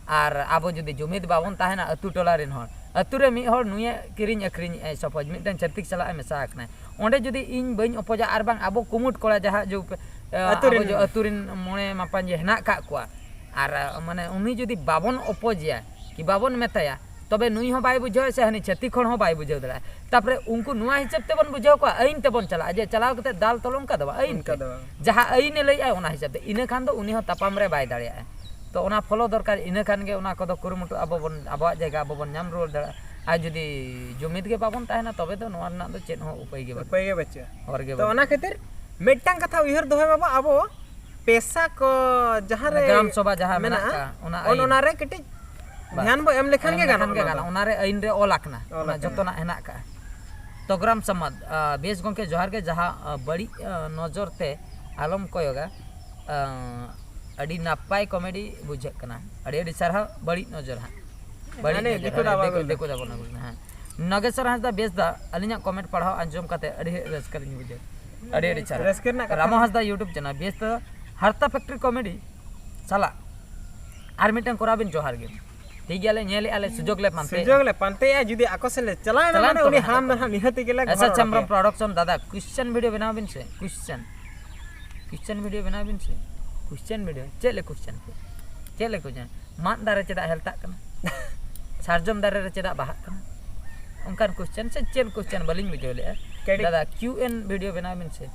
ᱟᱨ ᱟᱵᱚ ᱡᱩᱫᱤ ᱡᱩᱢᱤᱫ ᱵᱟᱵᱚᱱ ᱛᱟᱦᱮᱱᱟ, ᱟᱹᱛᱩ ᱴᱚᱞᱟ ᱨᱮᱱ ᱦᱚᱲ, ᱟᱹᱛᱩ ᱨᱮ ᱢᱤᱫ ᱦᱚᱲ ᱱᱩᱭᱮ ᱠᱤᱨᱤᱧ ᱟᱹᱠᱷᱨᱤᱧ ᱮᱫᱟᱭ, ᱥᱟᱯᱳᱡᱽ ᱢᱤᱫᱴᱟᱝ ᱪᱷᱟᱹᱛᱤᱠ ᱥᱟᱞᱟᱜ ᱮ ᱢᱮᱥᱟ ᱟᱠᱟᱱᱟ, ᱚᱸᱰᱮ ᱡᱩᱫᱤ ᱤᱧ ᱵᱟᱹᱧ ᱚᱯᱚᱡᱟ, ᱟᱨ ᱵᱟᱝ ᱟᱵᱚ ᱠᱩᱢᱩᱴ ᱠᱚᱲᱟ ᱡᱟᱦᱟᱸ ᱡᱮ, ᱟᱹᱛᱩ ᱟᱵᱚ ᱨᱮᱱ᱾ ᱡᱮ ᱟᱹᱛᱩ ᱨᱮᱱ ᱢᱚᱬᱮ ᱢᱟᱯᱟᱧ ᱡᱮ ᱦᱮᱱᱟᱜ ᱠᱟᱜ ᱠᱚᱣᱟ, ᱟᱨ ᱢᱟᱱᱮ ᱩᱱᱤ ᱡᱩᱫᱤ ᱵᱟᱵᱚᱱ ᱚᱯᱚᱡᱮᱭᱟ ᱠᱤ ᱵᱟᱵᱚᱱ ᱢᱮᱛᱟᱭᱟ, ᱛᱚᱵᱮ ᱱᱩᱭ ᱦᱚᱸ ᱵᱟᱭ ᱵᱩᱡᱷᱟᱹᱣᱟ ᱥᱮ ᱦᱟᱹᱱᱤ ᱪᱷᱟᱹᱛᱤᱠ ᱦᱚᱲ ᱦᱚᱸ ᱵᱟᱭ ᱵᱩᱡᱷᱟᱹᱣ ᱫᱟᱲᱮᱭᱟᱜᱼᱟ᱾ ᱛᱟᱯᱚᱨᱮ ᱩᱱᱠᱩ ᱱᱚᱣᱟ ᱦᱤᱥᱟᱹᱵ ᱛᱮᱵᱚᱱ ᱵᱩᱡᱷᱟᱹᱣ ᱠᱚᱣᱟ, ᱟᱹᱭᱤᱱ ᱛᱮᱵᱚᱱ ᱪᱟᱞᱟᱜᱼᱟ, ᱡᱮ ᱪᱟᱞᱟᱣ ᱠᱟᱛᱮ ᱫᱟᱞ ᱛᱚᱞ, ᱚᱱᱠᱟ ᱫᱚ ᱵᱟᱝ, ᱟᱹᱭᱤᱱ ᱚᱱᱠᱟ ᱛᱮ᱾ ᱫᱚ ᱵᱟᱝ᱾ ᱡᱟᱦᱟᱸ ᱟᱹᱭᱤᱱᱮ ᱞᱟᱹᱭᱮᱫᱼᱟ ᱚᱱᱟ ᱦᱤᱥᱟᱹᱵ ᱛᱮ, ᱤᱱᱟᱹ ᱠᱷᱟᱱ ᱫᱚ ᱩᱱᱤ ᱦᱚᱸ ᱛᱟᱯᱟᱢ ᱨᱮ ᱵᱟᱭ ᱫᱟᱲᱮᱭᱟᱜᱼᱟ᱾ ᱛᱚ ᱚᱱᱟ ᱯᱷᱚᱞᱳ ᱫᱚᱨᱠᱟᱨ, ᱤᱱᱟᱹ ᱠᱷᱟᱱ ᱜᱮ ᱚᱱᱟ ᱠᱚᱫᱚ ᱠᱩᱨᱩᱢᱩᱴᱩ ᱟᱵᱚ ᱵᱚᱱ, ᱟᱵᱚᱣᱟᱜ ᱡᱟᱭᱜᱟ ᱟᱵᱚ ᱵᱚᱱ ᱧᱟᱢ ᱨᱩᱣᱟᱹᱲ ᱫᱟᱲᱮᱭᱟᱜᱼᱟ᱾ ᱟᱨ ᱡᱩᱫᱤ ᱡᱩᱢᱤᱫ ᱜᱮ ᱵᱟᱵᱚᱱ ᱛᱟᱦᱮᱱᱟ, ᱛᱚᱵᱮ ᱫᱚ ᱱᱚᱣᱟ ᱨᱮᱱᱟᱜ ᱫᱚ ᱪᱮᱫ ᱦᱚᱸ ᱩᱯᱟᱹᱭ ᱜᱮ ᱵᱟᱹᱱᱩᱜᱼᱟ᱾ ᱩᱯᱟᱹᱭ ᱜᱮ ᱵᱟᱹᱪᱩᱜᱼᱟ᱾ ᱛᱚ ᱵᱟᱹᱱᱩᱜᱼᱟ᱾ ᱚᱱᱟ ᱠᱷᱟᱹᱛᱤᱨ ᱢᱤᱫᱴᱟᱝ ᱠᱟᱛᱷᱟ ᱩᱭᱦᱟᱹᱨ ᱫᱚᱦᱚᱭ ᱢᱟᱵᱚ, ᱟᱵᱚ ᱯᱮᱥᱟ ᱠᱚ ᱡᱟᱦᱟᱸ ᱨᱮ ᱜᱨᱟᱢ ᱥᱚᱵᱷᱟ ᱡᱟᱦᱟᱸ ᱢᱮᱱᱟᱜ ᱢᱮᱱᱟᱜᱼᱟ, ᱟᱠᱟᱫ, ᱚᱱᱟ ᱚᱱ- ᱟᱹᱭᱤᱱ᱾ ᱚᱱᱟ ᱨᱮ ᱠᱟᱹᱴᱤᱡ ᱵᱟᱥ᱾ ᱫᱷᱮᱭᱟᱱ ᱵᱚ ᱮᱢ ᱞᱮᱠᱷᱟᱱ ᱮᱢ ᱜᱮ ᱞᱮᱠᱷᱟᱱ ᱜᱟᱱᱚᱜᱼᱟ᱾ ᱜᱮ ᱚᱱᱟ ᱫᱚ᱾ ᱜᱟᱱᱚᱜᱼᱟ᱾ ᱚᱱᱟ ᱨᱮ ᱟᱹᱭᱤᱱ ᱨᱮ ᱚᱞ ᱟᱠᱟᱱᱟ, ᱚᱞ ᱚᱱᱟ ᱟᱠᱟᱱᱟ᱾ ᱡᱚᱛᱚᱱᱟᱜ ᱦᱮᱱᱟᱜ ᱟᱠᱟᱫᱼᱟ᱾ ᱛᱚ ᱜᱨᱟᱢ ᱥᱚᱢᱟᱡᱽ, ᱟᱸ, ᱵᱮᱥ ᱜᱚᱢᱠᱮ ᱡᱚᱦᱟᱨ ᱜᱮ, ᱡᱟᱦᱟᱸ, ᱟᱸ, ᱵᱟᱹᱲᱤᱡ, ᱟᱸ, ᱱᱚᱡᱚᱨ ᱛᱮ ᱟᱞᱚᱢ ᱠᱚᱭᱚᱜᱟ᱾ ᱟᱸ, ᱟᱹᱰᱤ ᱱᱟᱯᱟᱭ ᱠᱚᱢᱮᱰᱤ ᱵᱩᱡᱷᱟᱹᱜ ᱠᱟᱱᱟ᱾ ᱟᱹᱰᱤ ᱟᱹᱰᱤ ᱥᱟᱨᱦᱟᱣ᱾ ᱵᱟᱹᱲᱤᱡ ᱱᱚᱡᱚᱨ ᱦᱟᱸᱜ, ᱵᱟᱹᱲᱤᱡ ᱦᱟᱱᱮ ᱱᱚᱡᱚᱨ, ᱫᱤᱠᱩ ᱫᱚ ᱦᱟᱱᱮ ᱟᱵᱚ ᱫᱤᱠᱩ, ᱵᱚᱱ ᱫᱤᱠᱩ ᱫᱚ ᱟᱵᱚ ᱵᱚᱱ ᱦᱮᱸ᱾ ᱱᱟᱜᱮᱥᱚᱨ ᱦᱟᱸᱥᱫᱟ ᱵᱮᱥ ᱫᱟ, ᱟᱹᱞᱤᱧᱟᱜ ᱠᱚᱢᱮᱱᱴ ᱯᱟᱲᱦᱟᱣ ᱟᱸᱡᱚᱢ ᱠᱟᱛᱮ ᱟᱹᱰᱤ ᱨᱟᱹᱥᱠᱟᱹ ᱞᱤᱧ ᱵᱩᱡᱷᱟᱹᱣ᱾ ᱟᱹᱰᱤ ᱟᱹᱰᱤ ᱪᱮᱦᱨᱟ᱾ ᱨᱟᱹᱥᱠᱟᱹ ᱨᱮᱱᱟᱜ ᱠᱟᱛᱷᱟ ᱨᱟᱢᱚ ᱠᱟᱱᱟ᱾ ᱦᱟᱸᱥᱫᱟ YouTube ᱪᱮᱱᱮᱞ ᱵᱮᱥ ᱫᱟ, ᱦᱟᱨᱛᱟ ᱯᱷᱮᱠᱴᱨᱤ ᱠᱚᱢᱮᱰᱤ ᱥᱟᱞᱟᱜ ᱟᱨ ᱢᱤᱫᱴᱟᱝ ᱠᱚᱨᱟᱣ ᱵᱤᱱ᱾ ᱡᱚᱦᱟᱨ ᱜᱮ᱾ ᱴᱷᱤᱠ ᱜᱮᱭᱟ, ᱞᱮ ᱧᱮᱞᱮᱫᱼᱟ ᱞᱮ, ᱥᱩᱡᱳᱜᱽ ᱞᱮ ᱯᱟᱱᱛᱮᱭᱟ᱾ ᱥᱩᱡᱳᱜᱽ ᱞᱮ ᱯᱟᱱᱛᱮᱭᱟ, ᱡᱩᱫᱤ ᱟᱠᱚ ᱥᱮᱫ ᱞᱮ ᱪᱟᱞᱟᱣᱮᱱᱟ, ᱪᱟᱞᱟᱣᱮᱱ ᱢᱟᱱᱮ ᱛᱚ ᱩᱱᱤ ᱱᱟᱦᱟᱜ ᱦᱟᱲᱟᱢ ᱫᱚ ᱛᱚ᱾ ᱱᱟᱦᱟᱜ ᱱᱤᱦᱟᱹᱛ ᱜᱮᱞᱮ ᱟᱪᱪᱷᱟ, ᱜᱚᱦᱚᱲ ᱪᱟᱢᱵᱨᱚᱢ ᱩᱰᱩᱠᱮᱭᱟ᱾ ᱯᱨᱚᱰᱟᱠᱥᱚᱱ ᱫᱟᱫᱟ, ᱠᱩᱥᱪᱮᱱ ᱵᱷᱤᱰᱤᱭᱳ ᱵᱮᱱᱟᱣ ᱵᱤᱱ ᱥᱮ, ᱠᱩᱥᱪᱮᱱ᱾ ᱠᱩᱥᱪᱮᱱ ᱵᱷᱤᱰᱤᱭᱳ ᱵᱮᱱᱟᱣ ᱵᱤᱱ ᱥᱮ, ᱠᱩᱥᱪᱮᱱ ᱵᱷᱤᱰᱤᱭᱳ᱾ ᱪᱮᱫ ᱞᱮ ᱠᱩᱥᱪᱮᱱ ᱯᱮ? ᱪᱮᱫ ᱞᱮ ᱠᱩᱥᱪᱮᱱ? ᱢᱟᱫ ᱫᱟᱨᱮ ᱪᱮᱫᱟᱜ ᱦᱮᱞᱛᱟᱜ ᱠᱟᱱᱟ? ᱥᱟᱨᱡᱚᱢ ᱫᱟᱨᱮ ᱨᱮ ᱪᱮᱫᱟᱜ ᱵᱟᱦᱟᱜ ᱠᱟᱱᱟ? ᱚᱱᱠᱟᱱ ᱠᱩᱥᱪᱮᱱ ᱥᱮ ᱪᱮᱫ ᱠᱩᱥᱪᱮᱱ ᱵᱟᱹᱞᱤᱧ ᱵᱩᱡᱷᱟᱹᱣ ᱞᱮᱫᱼᱟ᱾ ᱠᱟᱹᱴᱤᱡ᱾ ᱫᱟᱫᱟ, ᱠᱤᱭᱩ ᱮᱱ ᱵᱷᱤᱰᱤᱭᱳ ᱵᱮᱱᱟᱣ ᱵᱤᱱ ᱥᱮ᱾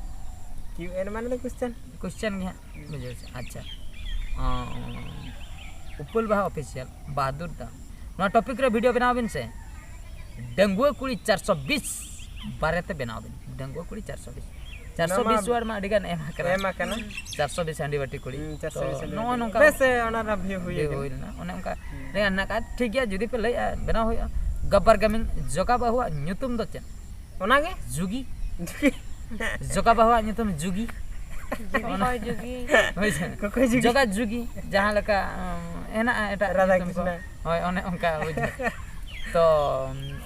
ᱠᱤᱭᱩ ᱮᱱ ᱢᱟᱱᱮ ᱫᱚ ᱠᱩᱥᱪᱮᱱ᱾ ᱠᱩᱥᱪᱮᱱ ᱜᱮ ᱦᱟᱸᱜ᱾ ᱵᱩᱡᱷᱟᱹᱣ ᱥᱮ? ᱟᱪᱪᱷᱟ᱾ ᱚ, ᱩᱯᱟᱹᱞ ᱵᱟᱦᱟ ᱚᱯᱷᱤᱥᱤᱭᱟᱞ, ᱵᱟᱦᱟᱫᱩᱨ ᱫᱟ, ᱱᱚᱣᱟ ᱴᱚᱯᱤᱠ ᱨᱮ ᱵᱷᱤᱰᱤᱭᱳ ᱵᱮᱱᱟᱣ ᱵᱤᱱ ᱥᱮ᱾ ᱰᱟᱺᱜᱩᱣᱟᱹ ᱠᱩᱲᱤ ᱪᱟᱨᱥᱚ ᱵᱤᱥ ᱵᱟᱨᱮᱛᱮ ᱵᱮᱱᱟᱣ ᱵᱤᱱ᱾ ᱰᱟᱺᱜᱩᱣᱟᱹ ᱠᱩᱲᱤ ᱪᱟᱨᱥᱚ ᱵᱤᱥ᱾ ᱪᱟᱨᱥᱚ ᱵᱤᱥ ᱚᱱᱟ ᱢᱟ ᱚᱣᱟᱨᱰ ᱢᱟ ᱟᱹᱰᱤ ᱜᱟᱱ ᱮᱢ ᱟᱠᱟᱱᱟ᱾ ᱮᱢ ᱟᱠᱟᱱᱟ᱾ ᱪᱟᱨᱥᱚ ᱵᱤᱥ ᱦᱟᱺᱰᱤ ᱵᱟᱹᱴᱤ ᱠᱩᱲᱤ᱾ ᱦᱩᱸ, ᱪᱟᱨᱥᱚ ᱛᱚ, ᱵᱤᱥ ᱦᱟᱺᱰᱤ ᱱᱚᱜᱼᱚ ᱵᱟᱹᱴᱤ᱾ ᱱᱚᱝᱠᱟ ᱵᱮᱥ, ᱚᱱᱟ ᱨᱮᱱᱟᱜ ᱵᱷᱤᱭᱩ ᱦᱩᱭ ᱵᱷᱤᱭᱩ ᱟᱠᱟᱱᱟ᱾ ᱦᱩᱭ ᱞᱮᱱᱟ᱾ ᱚᱱᱮ ᱚᱱᱠᱟ ᱦᱩᱸ᱾ ᱨᱮᱭᱟᱜ ᱦᱮᱱᱟᱜ ᱟᱠᱟᱫ, ᱴᱷᱤᱠ ᱜᱮᱭᱟ, ᱡᱩᱫᱤ ᱯᱮ ᱞᱟᱹᱭᱮᱫᱼᱟ, ᱵᱮᱱᱟᱣ ᱦᱩᱭᱩᱜᱼᱟ᱾ ᱜᱟᱵᱵᱟᱨ ᱜᱟᱢᱤᱱ ᱡᱚᱜᱟ ᱵᱟᱹᱦᱩᱣᱟᱜ ᱧᱩᱛᱩᱢ ᱫᱚ ᱪᱮᱫ? ᱚᱱᱟᱜᱮ? ᱡᱩᱜᱤ᱾ ᱡᱚᱜᱟ ᱵᱟᱹᱦᱩᱣᱟᱜ ᱧᱩᱛᱩᱢ ᱡᱩᱜᱤ᱾ ᱡᱩᱜᱤ ᱚᱱᱟ ᱠᱚᱭ ᱡᱩᱜᱤ᱾ ᱦᱳᱭ ᱥᱮ? ᱠᱚᱠᱚᱭ ᱡᱩᱜᱤ᱾ ᱡᱚᱜᱟ ᱡᱩᱜᱤ, ᱡᱟᱦᱟᱸ ᱞᱮᱠᱟ, ᱩᱸ, ᱦᱮᱱᱟᱜᱼᱟ ᱮᱴᱟᱜ ᱨᱟᱫᱷᱟ ᱧᱩᱛᱩᱢ ᱠᱚ᱾ ᱠᱨᱤᱥᱱᱟ᱾ ᱦᱳᱭ, ᱚᱱᱮ ᱚᱱᱠᱟ ᱵᱩᱡᱷᱟᱹᱣ᱾ ᱛᱚ,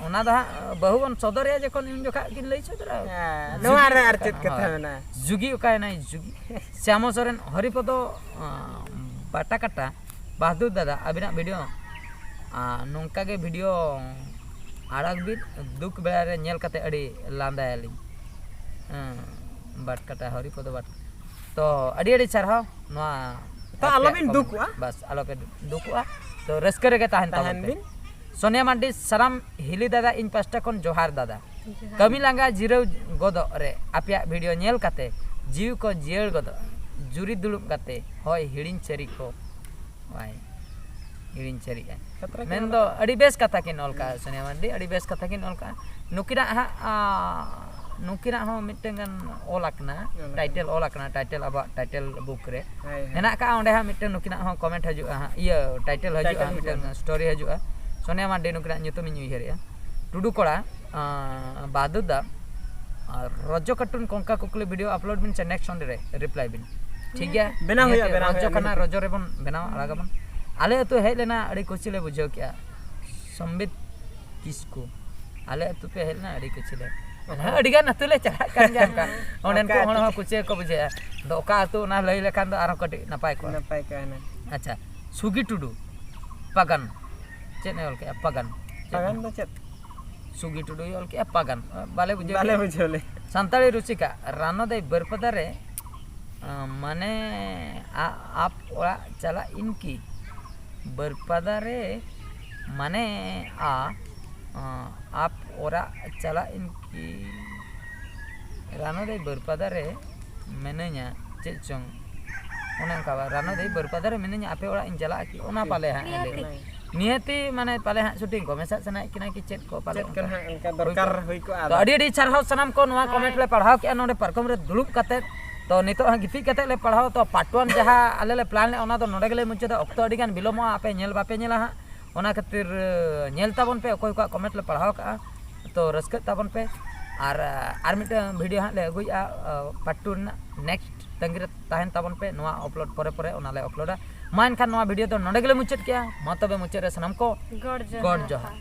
ᱚᱱᱟ ᱫᱚ ᱦᱟᱸᱜ ᱵᱟᱹᱦᱩ ᱵᱚᱱ ᱥᱚᱫᱚᱨᱮᱭᱟ ᱡᱚᱠᱷᱚᱱ, ᱩᱱ ᱡᱚᱠᱷᱟᱜ ᱠᱤᱱ ᱞᱟᱹᱭ ᱥᱚᱫᱚᱨᱟ᱾ ᱦᱮᱸ, ᱡᱩᱜᱤ ᱱᱚᱣᱟ ᱨᱮ ᱟᱨ ᱠᱟᱱᱟ, ᱪᱮᱫ ᱠᱟᱛᱷᱟ ᱦᱳᱭ᱾ ᱢᱮᱱᱟᱜᱼᱟ? ᱡᱩᱜᱤ ᱚᱠᱟᱭᱮᱱᱟᱭ ᱡᱩᱜᱤ? ᱥᱭᱟᱢᱚ ᱥᱚᱨᱮᱱ, ᱦᱚᱨᱤᱯᱚᱫᱚ, ᱟᱸ, ᱵᱟᱴᱟᱠᱟᱴᱟ, ᱵᱟᱦᱟᱫᱩᱨ ᱫᱟᱫᱟ, ᱟᱹᱵᱤᱱᱟᱜ ᱵᱷᱤᱰᱤᱭᱳ, ᱟᱸ, ᱱᱚᱝᱠᱟ ᱜᱮ ᱵᱷᱤᱰᱤᱭᱳ ᱟᱲᱟᱜᱽ ᱵᱤᱱ, ᱫᱩᱠ ᱵᱮᱲᱟ ᱨᱮ ᱧᱮᱞ ᱠᱟᱛᱮ ᱟᱹᱰᱤ ᱞᱟᱸᱫᱟᱭᱟᱞᱤᱧ᱾ ᱦᱮᱸ, ᱵᱟᱴᱠᱟᱴᱟ, ᱦᱚᱨᱤᱯᱚᱫᱚ ᱵᱟᱴᱠᱟᱴᱟ᱾ ᱛᱚ, ᱟᱹᱰᱤ ᱟᱹᱰᱤ ᱥᱟᱨᱦᱟᱣ ᱱᱚᱣᱟ ᱛᱚ, ᱟᱯᱮᱭᱟᱜ ᱟᱞᱚᱵᱤᱱ ᱠᱚᱢᱮᱱᱴ᱾ ᱫᱩᱠᱩᱜᱼᱟ᱾ ᱵᱟᱥ, ᱟᱞᱚᱯᱮ ᱫᱩᱠᱩᱜᱼᱟ᱾ ᱛᱚ, ᱨᱟᱹᱥᱠᱟᱹ ᱨᱮᱜᱮ ᱛᱟᱦᱮᱱ ᱛᱟᱦᱮᱱ ᱛᱟᱵᱚᱱ ᱯᱮ᱾ ᱵᱤᱱ᱾ ᱥᱳᱱᱤᱭᱟ ᱢᱟᱱᱰᱤ, ᱥᱟᱱᱟᱢ ᱦᱤᱞᱤ ᱫᱟᱫᱟ, ᱤᱧ ᱯᱟᱥᱴᱟ ᱠᱷᱚᱱ ᱡᱚᱦᱟᱨ ᱫᱟᱫᱟ᱾ ᱡᱚᱦᱟᱨ᱾ ᱠᱟᱹᱢᱤ ᱞᱟᱸᱜᱟ ᱡᱤᱨᱟᱹᱣ ᱜᱚᱫᱚᱜ ᱨᱮ ᱟᱯᱮᱭᱟᱜ ᱵᱷᱤᱰᱤᱭᱳ ᱧᱮᱞ ᱠᱟᱛᱮ ᱡᱤᱣᱤ ᱠᱚ ᱡᱤᱭᱟᱹᱲ ᱜᱚᱫᱚᱜᱼᱟ᱾ ᱡᱩᱨᱤ ᱫᱩᱲᱩᱵ ᱠᱟᱛᱮ ᱦᱚᱭ ᱦᱤᱲᱤᱧ ᱥᱟᱹᱨᱤ ᱠᱚ᱾ ᱦᱳᱭ, ᱦᱤᱲᱤᱧ ᱥᱟᱹᱨᱤᱜᱼᱟ᱾ ᱠᱟᱛᱷᱟ ᱨᱮ ᱢᱮᱱᱫᱚ ᱠᱟᱱᱟ᱾ ᱟᱹᱰᱤ ᱵᱮᱥ ᱠᱟᱛᱷᱟ ᱠᱤᱱ ᱚᱞ ᱠᱟᱜᱼᱟ, ᱦᱩᱸ᱾ ᱥᱳᱱᱤᱭᱟ ᱢᱟᱱᱰᱤ, ᱟᱹᱰᱤ ᱵᱮᱥ ᱠᱟᱛᱷᱟ ᱠᱤᱱ ᱚᱞ ᱠᱟᱜᱼᱟ᱾ ᱱᱩᱠᱤᱱᱟᱜ ᱦᱟᱸᱜ, ᱟᱸ, ᱱᱩᱠᱤᱱᱟᱜ ᱦᱚᱸ ᱢᱤᱫᱴᱟᱝ ᱜᱟᱱ ᱚᱞ ᱟᱠᱟᱱᱟ, ᱚᱞ ᱟᱠᱟᱱᱟ᱾ ᱴᱟᱭᱴᱮᱞ ᱚᱞ ᱟᱠᱟᱱᱟ, ᱴᱟᱭᱴᱮᱞ ᱟᱵᱚᱣᱟᱜ ᱴᱟᱭᱴᱮᱞ ᱵᱩᱠ ᱨᱮ᱾ ᱦᱳᱭ, ᱦᱳᱭ᱾ ᱦᱮᱱᱟᱜ ᱠᱟᱜᱼᱟ, ᱚᱸᱰᱮ ᱦᱟᱸᱜ ᱢᱤᱫᱴᱟᱝ ᱱᱩᱠᱤᱱᱟᱜ ᱦᱚᱸ ᱠᱚᱢᱮᱱᱴ ᱦᱤᱡᱩᱜᱼᱟ ᱦᱟᱸᱜ, ᱤᱭᱟᱹ, ᱴᱟᱭᱴᱮᱞ ᱦᱤᱡᱩᱜᱼᱟ, ᱴᱟᱭᱴᱮᱞ ᱢᱤᱫᱴᱟᱝ ᱦᱤᱡᱩᱜᱼᱟ᱾ ᱥᱴᱳᱨᱤ ᱦᱤᱡᱩᱜᱼᱟ᱾ ᱥᱳᱱᱤᱭᱟ ᱢᱟᱱᱰᱤ ᱱᱩᱠᱤᱱᱟᱜ ᱧᱩᱛᱩᱢ ᱤᱧ ᱩᱭᱦᱟᱹᱨᱮᱜᱼᱟ᱾ ᱴᱩᱰᱩ ᱠᱚᱲᱟ, ᱟᱸ, ᱵᱟᱫᱩ ᱫᱟ, ᱟᱨ ᱨᱚᱡᱚ ᱠᱟᱨᱴᱩᱱ ᱠᱚᱝᱠᱟ ᱠᱩᱠᱞᱤ ᱵᱷᱤᱰᱤᱭᱳ ᱟᱯᱞᱳᱰ ᱵᱤᱱ ᱥᱮ ᱱᱮᱠᱥᱴ ᱥᱚᱱᱰᱮ ᱨᱮ ᱨᱤᱯᱞᱟᱭ ᱵᱤᱱ᱾ ᱴᱷᱤᱠ ᱜᱮᱭᱟ? ᱵᱮᱱᱟᱣ ᱦᱩᱭᱩᱜᱼᱟ, ᱱᱤᱦᱟᱹᱛ ᱵᱮᱱᱟᱣ ᱨᱚᱡᱚ ᱦᱩᱭᱩᱜᱼᱟ, ᱠᱟᱱᱟ, ᱱᱤᱦᱟᱹᱛ᱾ ᱨᱚᱡᱚ ᱨᱮᱵᱚᱱ ᱵᱮᱱᱟᱣᱟ, ᱟᱲᱟᱜᱟᱵᱚᱱ᱾ ᱟᱞᱮ ᱟᱹᱛᱩ ᱦᱮᱡ ᱞᱮᱱᱟ, ᱟᱹᱰᱤ ᱠᱩᱥᱤ ᱞᱮ ᱵᱩᱡᱷᱟᱹᱣ ᱠᱮᱜᱼᱟ᱾ ᱥᱚᱢᱵᱤᱛ ᱠᱤᱥᱠᱩ᱾ ᱟᱞᱮ ᱟᱹᱛᱩ ᱯᱮ ᱦᱮᱡ ᱞᱮᱱᱟ, ᱟᱹᱰᱤ ᱠᱩᱥᱤ ᱞᱮ᱾ ᱟᱞᱮ ᱦᱚᱸ ᱟᱹᱰᱤ ᱜᱟᱱ ᱟᱹᱛᱩ ᱞᱮ ᱪᱟᱞᱟᱜ ᱠᱟᱱ ᱜᱮᱭᱟ ᱚᱱᱠᱟ᱾ ᱚᱸᱰᱮᱱ ᱠᱚ ᱚᱠᱟ ᱦᱚᱲ ᱟᱹᱛᱩ ᱦᱚᱸ ᱠᱩᱥᱤ ᱜᱮᱠᱚ ᱵᱩᱡᱷᱟᱹᱣᱟ᱾ ᱟᱫᱚ ᱚᱠᱟ ᱟᱹᱛᱩ ᱚᱱᱟ ᱞᱟᱹᱭ ᱞᱮᱠᱷᱟᱱ ᱫᱚ ᱟᱨᱦᱚᱸ ᱠᱟᱹᱴᱤᱡ ᱱᱟᱯᱟᱭ ᱠᱚᱜᱼᱟ᱾ ᱱᱟᱯᱟᱭ ᱠᱚᱜᱼᱟ ᱦᱩᱱᱟᱹᱝ᱾ ᱟᱪᱪᱷᱟ, ᱥᱩᱜᱤ ᱴᱩᱰᱩ, ᱯᱟᱜᱟᱱ᱾ ᱪᱮᱫ ᱮ ᱚᱞ ᱠᱮᱜᱼᱟ? ᱯᱟᱜᱟᱱ᱾ ᱪᱮᱫ ᱯᱟᱜᱟᱱ ᱮ? ᱫᱚ ᱪᱮᱫ? ᱥᱩᱜᱤ ᱴᱩᱰᱩᱭ ᱚᱞ ᱠᱮᱜᱼᱟ ᱯᱟᱜᱟᱱ᱾ ᱵᱟᱞᱮ ᱵᱩᱡᱷᱟᱹᱣ ᱵᱟᱞᱮ ᱞᱮᱜᱼᱟ᱾ ᱵᱩᱡᱷᱟᱹᱣ ᱞᱮ᱾ ᱥᱟᱱᱛᱟᱲᱤ ᱨᱩᱥᱤᱠᱟ, ᱨᱟᱱᱚᱫᱟᱹᱭ ᱵᱟᱹᱨᱯᱟᱫᱟ ᱨᱮ, ᱟᱸ, ᱢᱟᱱᱮ, ᱟ-, ᱟᱯ ᱚᱲᱟᱜ ᱪᱟᱞᱟᱜ ᱤᱧ ᱠᱤ? ᱵᱟᱹᱨᱯᱟᱫᱟ ᱨᱮ, ᱢᱟᱱᱮ, ᱟ, ᱟᱸ, ᱟᱯ ᱚᱲᱟᱜ ᱪᱟᱞᱟᱜ ᱤᱧ ᱠᱤ? ᱨᱟᱱᱚᱫᱟᱹᱭ ᱵᱟᱹᱨᱯᱟᱫᱟ ᱨᱮ ᱢᱮᱱᱟᱹᱧᱟ, ᱪᱮᱫ ᱪᱚᱝ? ᱚᱱᱮ ᱚᱱᱠᱟ ᱵᱟ, ᱨᱟᱱᱚᱫᱟᱹᱭ ᱵᱟᱹᱨᱯᱟᱫᱟ ᱨᱮ ᱢᱮᱱᱟᱹᱧᱟ, ᱟᱯᱮ ᱚᱲᱟᱜ ᱤᱧ ᱪᱟᱞᱟᱜᱼᱟ ᱠᱤ? ᱚᱱᱟ ᱯᱟᱞᱮ ᱦᱟᱸᱜ ᱮ ᱞᱟᱹᱭ᱾ ᱱᱤᱦᱟᱹᱛᱤ᱾ ᱱᱤᱦᱟᱹᱛᱤ, ᱢᱟᱱᱮ, ᱯᱟᱞᱮ ᱦᱟᱸᱜ shooting ᱠᱚ ᱢᱮᱥᱟᱜ ᱥᱟᱱᱟᱭᱮᱫ ᱠᱤᱱᱟ ᱠᱤ ᱪᱮᱫ ᱠᱚ ᱯᱟᱞᱮ ᱪᱮᱫ ᱠᱚ ᱚᱱᱠᱟ ᱦᱟᱸᱜ ᱚᱱᱠᱟ ᱦᱩᱭ ᱫᱚᱨᱠᱟᱨ ᱠᱚᱜᱼᱟ᱾ ᱦᱩᱭ ᱠᱚᱜᱼᱟ ᱛᱚ ᱟᱫᱚ᱾ ᱟᱹᱰᱤ ᱟᱹᱰᱤ ᱥᱟᱨᱦᱟᱣ ᱥᱟᱱᱟᱢ ᱠᱚ ᱱᱚᱣᱟ ᱦᱳᱭ᱾ Comment ᱞᱮ ᱯᱟᱲᱦᱟᱣ ᱠᱮᱜᱼᱟ ᱱᱚᱰᱮ ᱯᱟᱨᱠᱚᱢ ᱨᱮ ᱫᱩᱲᱩᱵ ᱠᱟᱛᱮᱫ᱾ ᱛᱚ ᱱᱤᱛᱚᱜ ᱦᱟᱸᱜ ᱜᱤᱛᱤᱡ ᱠᱟᱛᱮᱫ ᱞᱮ ᱯᱟᱲᱦᱟᱣᱟ᱾ ᱛᱚ part one ᱡᱟᱦᱟᱸ ᱟᱞᱮ ᱞᱮ plan ᱞᱮᱫᱼᱟ, ᱚᱱᱟ ᱫᱚ ᱱᱚᱰᱮ ᱜᱮᱞᱮ ᱢᱩᱪᱟᱹᱫᱟ᱾ ᱚᱠᱛᱚ ᱟᱹᱰᱤ ᱜᱟᱱ ᱵᱤᱞᱚᱢᱚᱜᱼᱟ, ᱟᱯᱮ ᱧᱮᱞ ᱵᱟᱯᱮ ᱧᱮᱞᱟ ᱦᱟᱸᱜ᱾ ᱚᱱᱟ ᱠᱷᱟᱹᱛᱤᱨ, ᱮ, ᱧᱮᱞ ᱛᱟᱵᱚᱱ ᱯᱮ ᱚᱠᱚᱭ ᱠᱚᱣᱟᱜ comment ᱞᱮ ᱯᱟᱲᱦᱟᱣ ᱠᱟᱜᱼᱟ᱾ ᱛᱚ ᱨᱟᱹᱥᱠᱟᱹᱜ ᱛᱟᱵᱚᱱ ᱯᱮ᱾ ᱟᱨ, ᱮ, ᱟᱨ ᱢᱤᱫᱴᱟᱝ video ᱦᱟᱸᱜ ᱞᱮ ᱟᱹᱜᱩᱭᱮᱫᱼᱟ, ᱮ, part two ᱨᱮᱱᱟᱜ᱾ Next ᱛᱟᱺᱜᱤ ᱨᱮ ᱛᱟᱦᱮᱱ ᱛᱟᱵᱚᱱ ᱯᱮ, ᱱᱚᱣᱟ upload ᱯᱚᱨᱮ ᱯᱚᱨᱮ ᱚᱱᱟ ᱞᱮ uploadᱟ᱾ ᱢᱟ ᱮᱱᱠᱷᱟᱱ ᱱᱚᱣᱟ video ᱫᱚ ᱱᱚᱰᱮ ᱜᱮᱞᱮ ᱢᱩᱪᱟᱹᱫ ᱠᱮᱜᱼᱟ᱾ ᱢᱟ ᱛᱚᱵᱮ ᱢᱩᱪᱟᱹᱫ ᱨᱮ ᱥᱟᱱᱟᱢ ᱠᱚ ᱜᱚᱰ ᱡᱚᱦᱟᱨ᱾ ᱜᱚᱰ ᱡᱚᱦᱟᱨ᱾